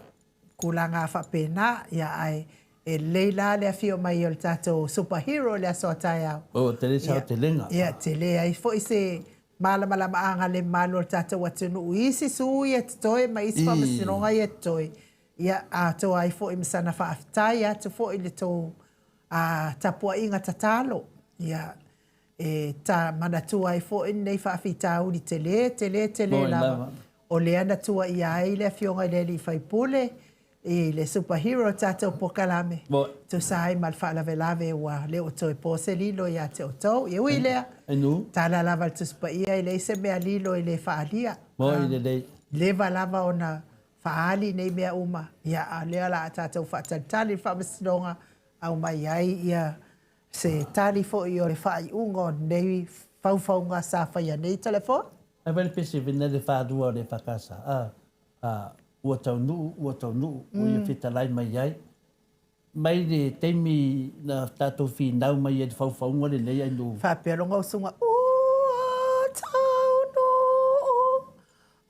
S1: tulaga faapena, ia ae e lelei la le afio mai o le tatou super hero i le aso a taeao.
S2: Oh, tele se aotelega.
S1: Ia, tele ai foi se malamalamaaga le mamalu o le tatou atunuu i isi sui e totoe ma isi faamasinoga ia e totoe. Ia, atoa ai foi ma sana faafetai atu foi i le tou tapuaiga tatalo. Ia, E ta manatua ai foi lenei faafitauli tele, tele, tele lava, o lea na tuuaia ai le Afioga i le alii faipule i le Super Hero o tatou polokalame, tusa ai ma le faalavelave ua le o toe po se lilo ia te outou. E ui i lea, tala lava le Tusi Paia e leai se mea lilo e le faaalia. Leva lava ona faaali nei mea uma, ia a o lea o le a tatou faatalitali i le Faamasinoga, aumai ai ia Se tali foi o le faaiuga o lenei faufauga sa faia nei telefoni.
S2: Ae fai le pese vena le falua o le EFKS a a ua taunuu ua taunuu ua ia fetalai mai ai mai le taimi na tatou finau mai ai le faufauga lenei ai no.
S1: Faapea lona usuga ua taunuu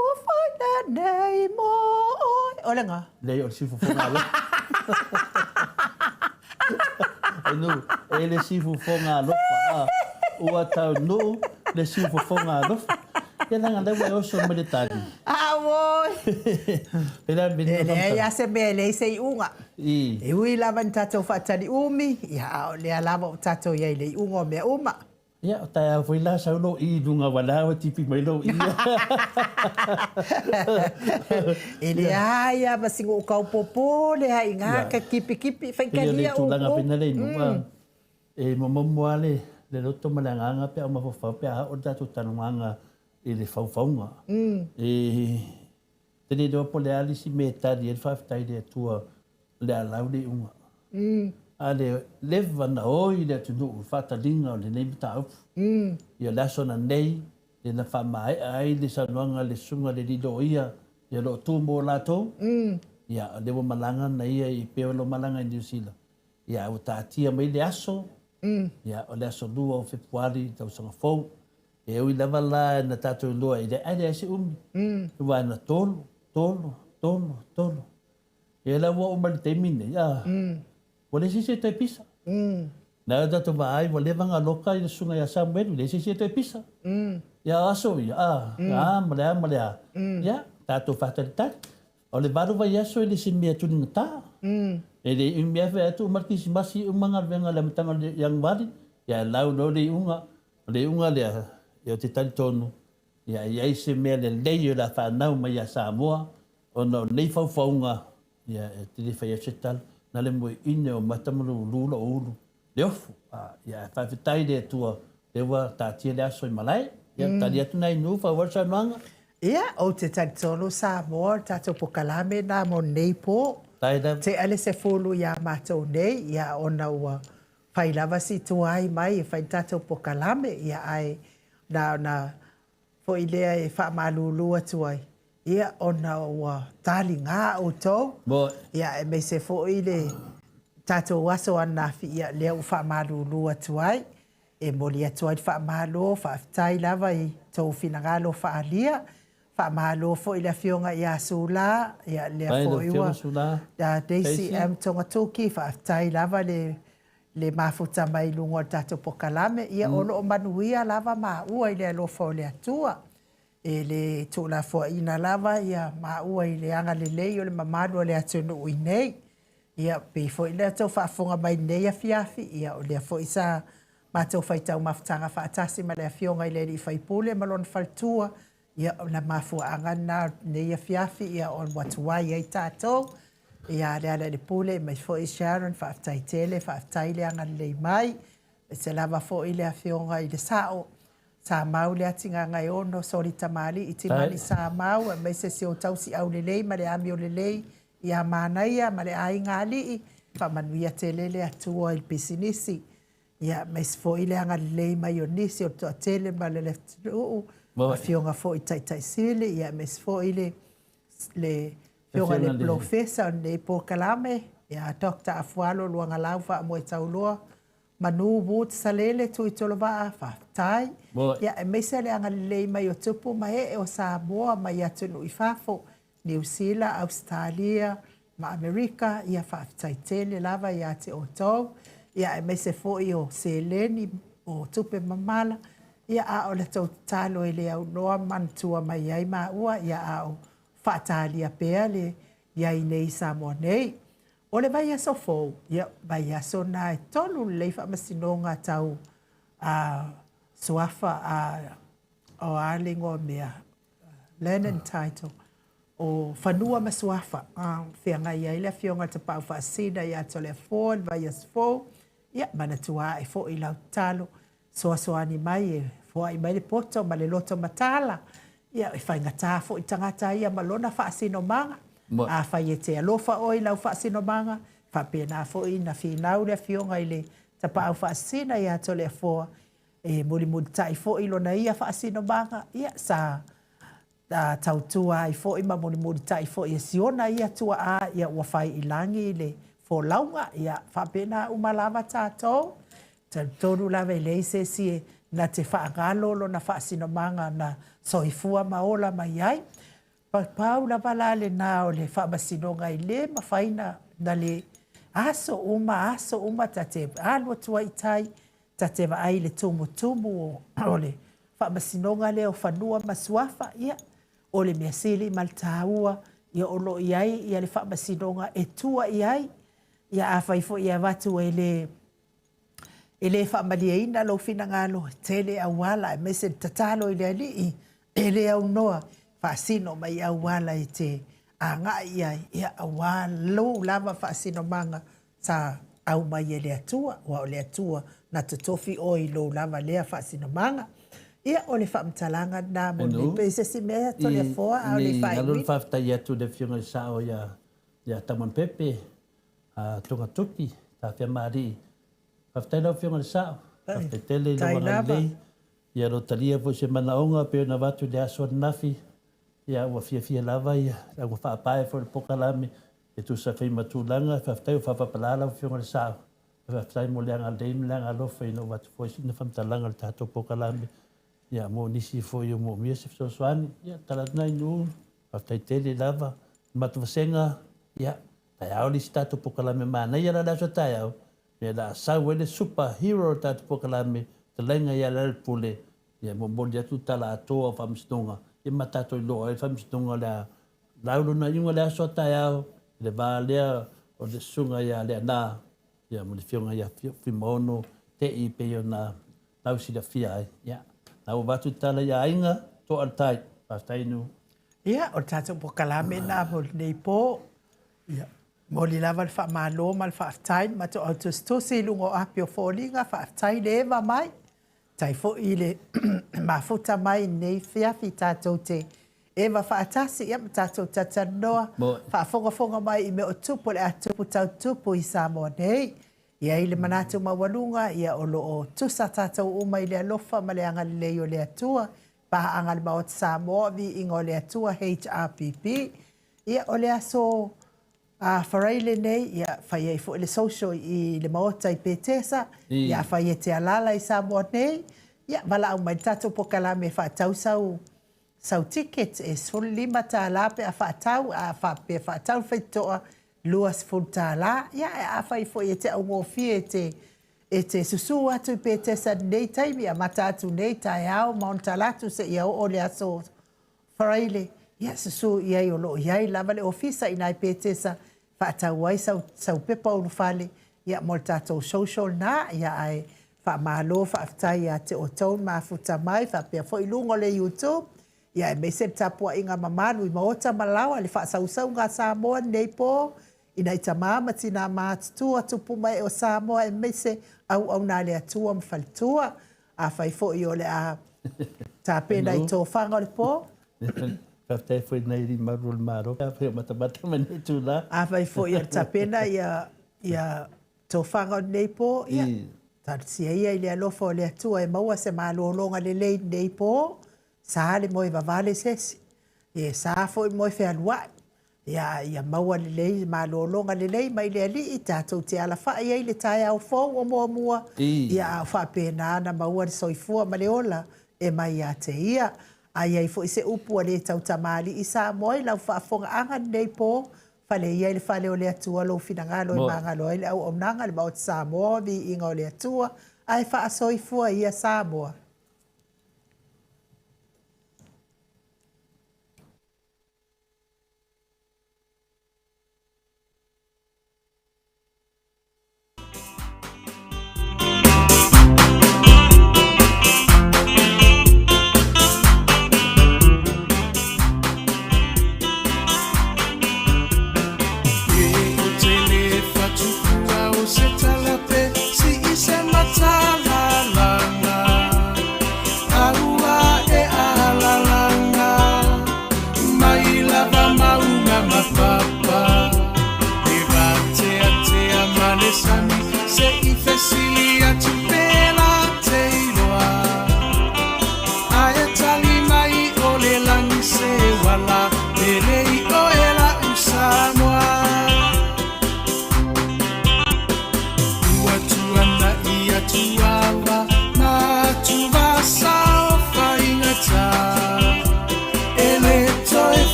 S1: Ua whai nei mo oe. O le nga.
S2: Leai, o le siufofoga alofa. Ai nu, e le siufofoga alofa. A, ua taunuu le siufofoga alofa. Ia leaga lea ua e oso mai le tali.
S1: Auoi!
S2: E le
S1: E leai lava se mea e leai se iuga. E ui lava ina tatou faatali umi, ia a o lea lava ua tatou i ai i le iuga o mea uma.
S2: Ia, o taeao foi la sau lou i i luga ua la ua tipi mai lou i.
S1: E leai lava ma sina ou kau popole lava i ina ka kipikipi faitalia
S2: outou. Pei o le tulaga foi lea i luga, e momomo lava le loto ma le agaga pe a ou mafaufau pe a oo le tatou talanoaga i le faufauga. E te le iloa po o le a le isi mea e tali ai le faafetai i le Atua o le a lau le iuga. A le leva na oi le atunuu i faataliga o lenei mataupu. Ia o le aso ananei lea na faamaea ai le saunoaga a le Susuga i le Alii Loia ia o lo o tu mo latou. Ia o lea ua malaga na ia i pei o lo malaga i Niu Sila. Ia a ua taatia mai le aso, ia o le aso 2 o Fepuari i le tausaga fou. E ui lava la na tatou iloa i le ae leai se umi. Aua na tolu, tolu, tolu, tolu. Ia la ua oo mai le taimi lenei, a, ua leai se isi e toe pisa. Na o tatou vaai ua leva ona loka i le susuga ia Samuelu, leai se isi e toe pisa. Ia o aso ia, a, a ma le a ma le a. Ia, tatou faatalitali. O le valu vaiaso e le se mea tuligata. E le umi lava fai atu uma le Kerisimasi uma galuega i le amataga o le Ianuari, ia e lau loa le iuga. O le iuga lea, ia ou te talitonu, ia e i ai se mea lelei o le a fanau mai ia Samoa, Ona o nei faufauga, ia, e te le fai atu se tala, na le moeine o mata ma lulu lou ulu, le ofu. A, ia, ae faafetai i le Atua, lea ua taatia le aso i malae. Ia, tali atu nai nuu, faaauau le saunoaga.
S1: Ia, ou te talitonu Samoa, o le tatou pokalame lena mo lenei po. Tea le 10 iā matou nei, ia, ona ua fai lava si tuai mai e fai le tatou pokalame, ia, ae na ona foi lea e faamalulu atu ai, ia, ona ua taliga outou, ia, aemaise foi le tatou aso ananafi, ia, lea ua faamalulu atu ai. E momoli atu ai le faamalo, faafetai lava i tou finagalo faaalia. Faamalo foi i le Afioga ia Sula, ia, lea foi ua, Daisy M. Togatuki, faafetai lava le le mafuta mai i luga o le tatou pokalame, ia o lo o manuia lava maua i le alofa o le Atua. E le tuulafoaiina lava ia maua i le agalelei o le mamalu o le atunuu i nei. Ia, pei foi le tou faafofoga mai i lenei afiafi, ia o lea foi sa matou faitau mafutaga faatasi ma le Afioga i le alii faipule ma lona faletua, Ia, o le mafuaaga lena o lenei afiafi, ia, ua tuai ai tatou. Ia, Lealailepule, aemaise foi Sharon, faafetai tele, faafetai le agalelei mai. Aemaise lava foi le Afioga i le Sao, Samau Leatigagaeono, Soli Tamalii, Timani Samau, aemaise si ou tausi aulelei ma le amio lelei ia Manaia ma le aiga alii. Faamanuia tele le Atua i le pisinisi. Ia, aemaise foi le agalelei mai o nisi o le toatele ma le atunuu, afioga foi i Taitai Sili, ia aemaise foi le le afioga i le Polofesa o lenei polokalame, ia Doctor Afualo Luagalau Faamoetauloa Manu Woods Salele Tuitolovaa, faafetai. Ia aemaise le agalelei mai o tupu ma ee o Samoa mai atunuu i fafo, Niu Sila, Ausetalia ma Amerika, ia faafetai tele lava ia te outou, ia aemaise foi o seleni, o tupe mamala, ia a o la tou tatalo e le aunoa manatua mai ai maua, ia a o faatalia pea le i ai nei i Samoa nei. O le vaiaso fou, ia vaiaso na e tolu lelei faamasinoga tau a suafa a o a le igoa mea, Land and Title, o Fanua ma Suafa, feagai ai le Afioga i le Tapaau Faasisina ia Toleafoa i le vaiaso fou, ia, manatua ae foi lau tatalo, soasoani mai e foai mai le poto ma le loto mataala, ia, e faigata foi tagata ia ma lona faasinomaga. Afai e te alofa oe i lau faasinomaga, faapena foi na finau le Afioga i le Tapaau Faasisina ia Toleafoa E mulimulitai foi lona ia faasinomaga, ia, sa tautua ai foi ma mulimulitai foi e si ona ia tuaa, ia, ua fai i lagi le folauga. Ia, faapena uma lava tatou. Talitonu lava e leai se isi e na te faagalo lona faasinomaga na soifua ma ola mai ai. Pau lava la lena o le faamasinoga e le mafai na le aso uma, aso uma ta te alu atu ai i tai, ta te vaai i le tumutumu o le faamasinoga lea o fanua ma suafa, ia, o le mea sili ma le taua, ia o lo o i ai ia le faamasinoga e tua i ai. Ia afai foi e avatu e le E le faamalieina lou finagalo, e tele auala aemaise le tatalo i le Alii, e le aunoa, faasino mai auala e te agai i ai, ia, aua lou lava faasinomaga sa aumai e le Atua, aua o le Atua na totofi oe i lou lava lea faasinomaga. Ia, o le faamatalaga lena mo lenei, pe i se isi mea Toleafoa a o le i faaiuina.
S2: Alo le faafetai atu i le Afioga i le Sao ia Taumanupepe, A Togatoki, Tafiamaalii, faafetai lau Afioga i le Sao, faafetai tele i lou agalelei, ia lo talia foi se manaoga pei ona avatu i le aso ananafi, ia ua fiafia lava ia le auga faapae foi o le polokalame e tusa foi ma tulaga, faafetai ua faapapala lau Afioga i le Sao, faafetai mo le agalelei ma le agalofa ina ua avatu foi sina faamatalaga o le tatou polokalame, ia mo nisi foi o moomia se fesoasoani, ia tala atu nai nuu, faafetai tele lava, matou vasega, ia Taeao le isi tatou polokalame manaia la le aso taeao, mea la a sau ai le super hero o le tatou polokalame, fetalaiga ia Lealailepule, ia momoli atu le tala atoa o faamasinoga, ia ma tatou iloa ai le faamasinoga o le a lau lona iuga le aso a taeao, i le va lea o le susuga ia Leaana, ia ma le afioga ia Fuimaono Tei pei ona lau silafia ai. Ia, na ua avatu le tala i aiga, toa le tai. Faafetai Nu.
S1: Ia, o le tatou polokalame lena mo lenei po. Ia, momoli lava le faamalo ma le faafetai i le matou au tusitusi i luga o api o foliga, faafetai le eva mai, faafetai foi i le mafuta mai i lenei afiafi tatou te eva faatasi, ia ma tatou talatalanoa, faafogafoga mai i mea o tupu o le a tupu tau tupu i Samoa nei. E i ai le manatu maualuga, ia o lo o tusa tatou uma i le alofa ma le agalelei o le Atua, Paaga a le Maota Samoa, Viiga o le Atua, HRPP. Ia, o le aso a Faraile nei, ia, fai ai foi le social i le Maota i Petesa, ia, afai e te alaala i Samoa nei, ia, valaau mai le tatou polokalame e faatau sau sau ticket e $15 pe a faatau, a faapea e faatau le faitotoa, $20. Ia, ae afai foi e te augofie e te e te susu atu i Petesa i lenei taimi, amata atu nei taeao ma ona talaatu seia oo i le aso Faraile, ia susu i ai o lo o i ai lava le ofisa i ina i Petesa e faatau ai sau, sau pepa ulufale ia mo le tatou social lena. Ia ae faamalo faafetai ia te outou le mafuta mai faapea foi luga o le YouTube, ia aemaise le tapuaiga mamalu i maota ma laoa i le faasausauga a Samoa i lenei po, i nai tama ma tina matutua, tupu ma ee o Samoa aemaise auauna a le Atua ma faletua. Afai foi o le a tapena i tofaga o le po.
S2: Faafetai foi nai alii malu o le Malo pe afai o matamata mai lenei itula.
S1: Afai foi o le tapena ia, ia tofaga o lenei po, ia. Talosia ia i le alofa o le Atua e maua se malologa lelei i lenei po, sa le moe vavale se isi, e sa foi le moe fealuai. Ia, ia maua lelei malologa lelei mai le Alii tatou te alafai ai i le taeao fou o muamua, ia a o faapena ona maua le soifua ma le ola e mai ia te Ia. A i ai foi se upu ua le tautamalii Samoa i lau faafofogaaga lenei po, fale ia i le fale o le Atua lou finagalo e magalo ai le auaunaga a le Maota Samoa, viiga o le Atua, ae faasoifua ia Samoa.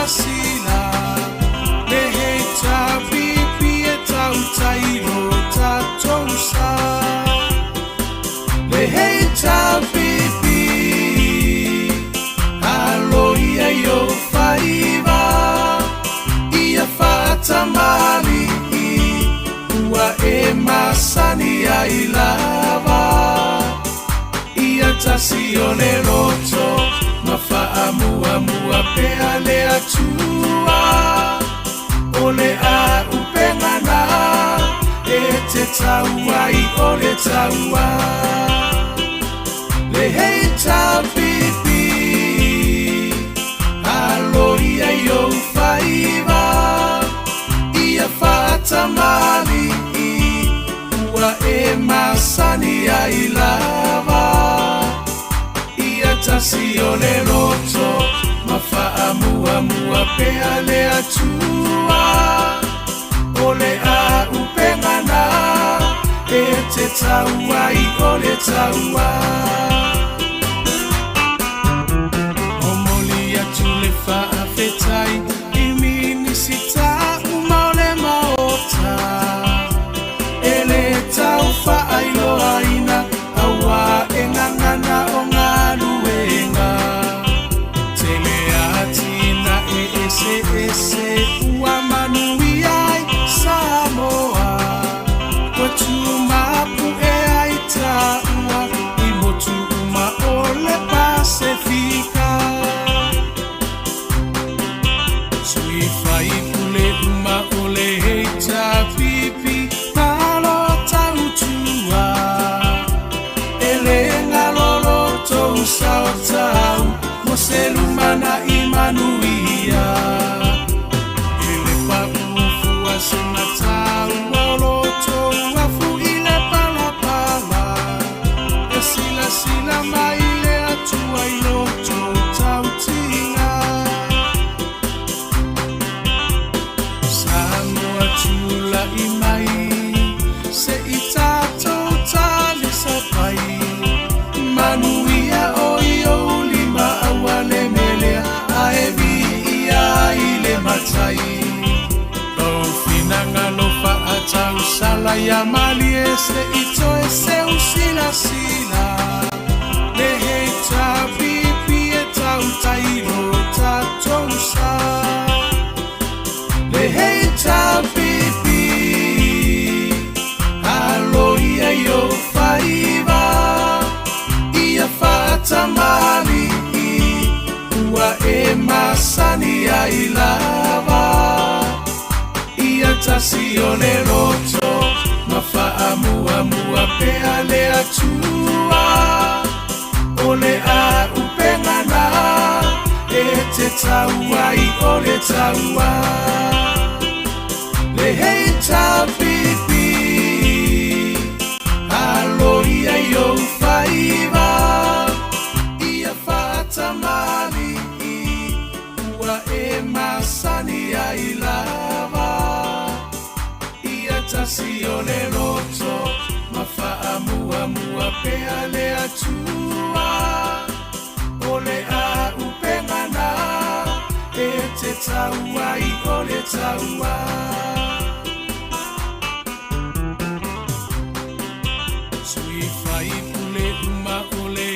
S3: silasila Le HRPP e tautai lo tatou sa Le HRPP Alo ia i ou faiva Ia faatamalii Ua e masani ai lava Ia tasi o le loto Ma faamuamua pea le Atua O le auupega na E te tau ai o le taua Le HRPP Alo ia i ou faiva Ia faatamalii Ua e masani ai lava Ia tasi o le loto Ma faamuamua pea le Atua O le auupega na E te tau ai o le taua Momoli atu le faafetai i Minisita uma o le Maota E le tau faailoaina auā e gagana o galuega Tele atinae eseese ua manuia ai Samoa Ua tumapu'e ai taua i motu uma o le Pasefika Sui faipule uma o le HRPP malo tautua E le galo lo tou sao taua mo se lumanai manuia E le paʻu fua se mataua o lo tou afu i le palapala E silasila mai le Atua i lo tou tautiga Samoa tula'i mai se i tatou talisapai Manuia o i ou lima aua le melea ae viia ai le Matai Lou finagalo faatausala ia malie se i toe seu silasila Le HRPP e tautai lo tatou sa Le HRPP Alo ia i ou faiva Ia faatamalii Ua e masani ai lava Ia tasi o le loto Ma faamuamua pea le Atua O le auupega na E te tau ai o le taua Le HRPP Alo ia i ou faiva Ia faatamalii Ua e masani ai lava Ia tasi o le loto Ma faamuamua pea le Atua O le auupega na E te tau ai o le taua Sui faipule uma o le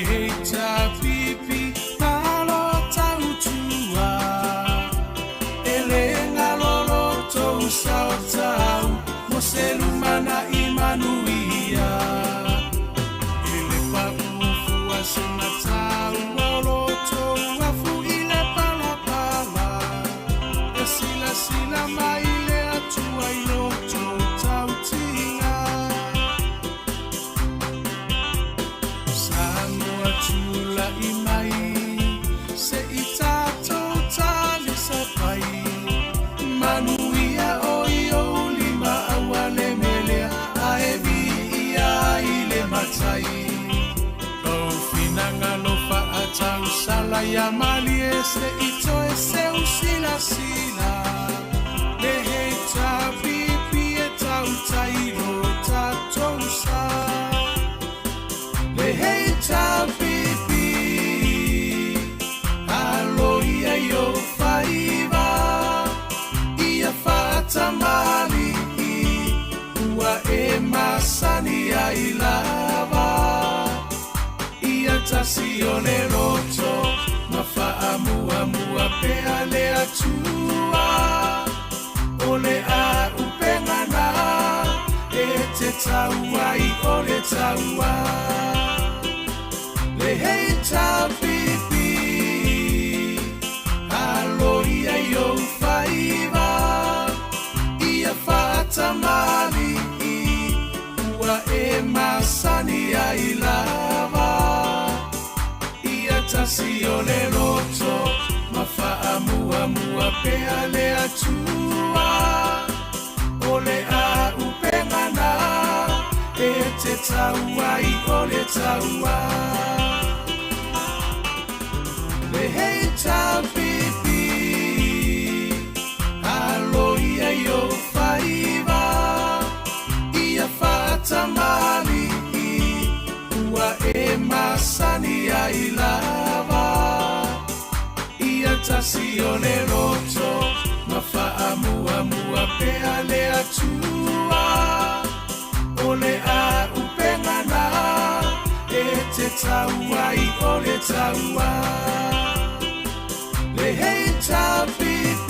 S3: HRPP malo tautua E le galo lo tou sao taua Mo se lumanai manuia E le paʻu fua se mataua o lo tou afu i le palapala E silasila mai le Atua i lo tou tautiga Samoa tula'i mai se i tatou talisapai Manuia o i ou lima aua le melea ae viia ai le Matai Lou finagalo faatausala ia malie se i toe seu silasila Le HRPP e tautai lo tatou sa Le HRPP Alo ia i ou faiva. Atua o le a'upega na e te tau ai o le taua le HRPP alo ia i ou faiva ia faatamali'i ua e masani ai lava ia tasi o le loto ma faamuamua pea le Atua o le a'upega na e te tau ai o le taua le HRPP alo ia i ou faiva ia faatamali'i ua e masani ai lava ia tasi o le loto ma faamuamua pea le Atua o le a'upega na e te tau ai o le taua le HRPP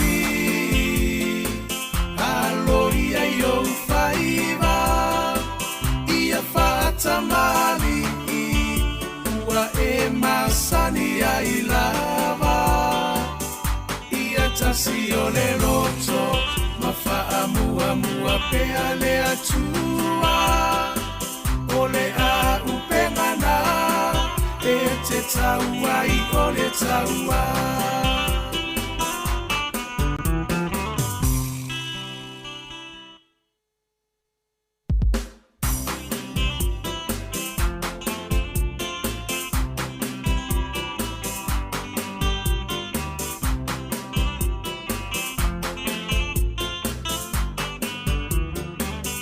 S3: alo ia i ou faiva ia faatamali'i ua e masani ai lava ia tasi o le loto ma faamuamua pea le Atua o le a'upega na e te tau ai o le taua.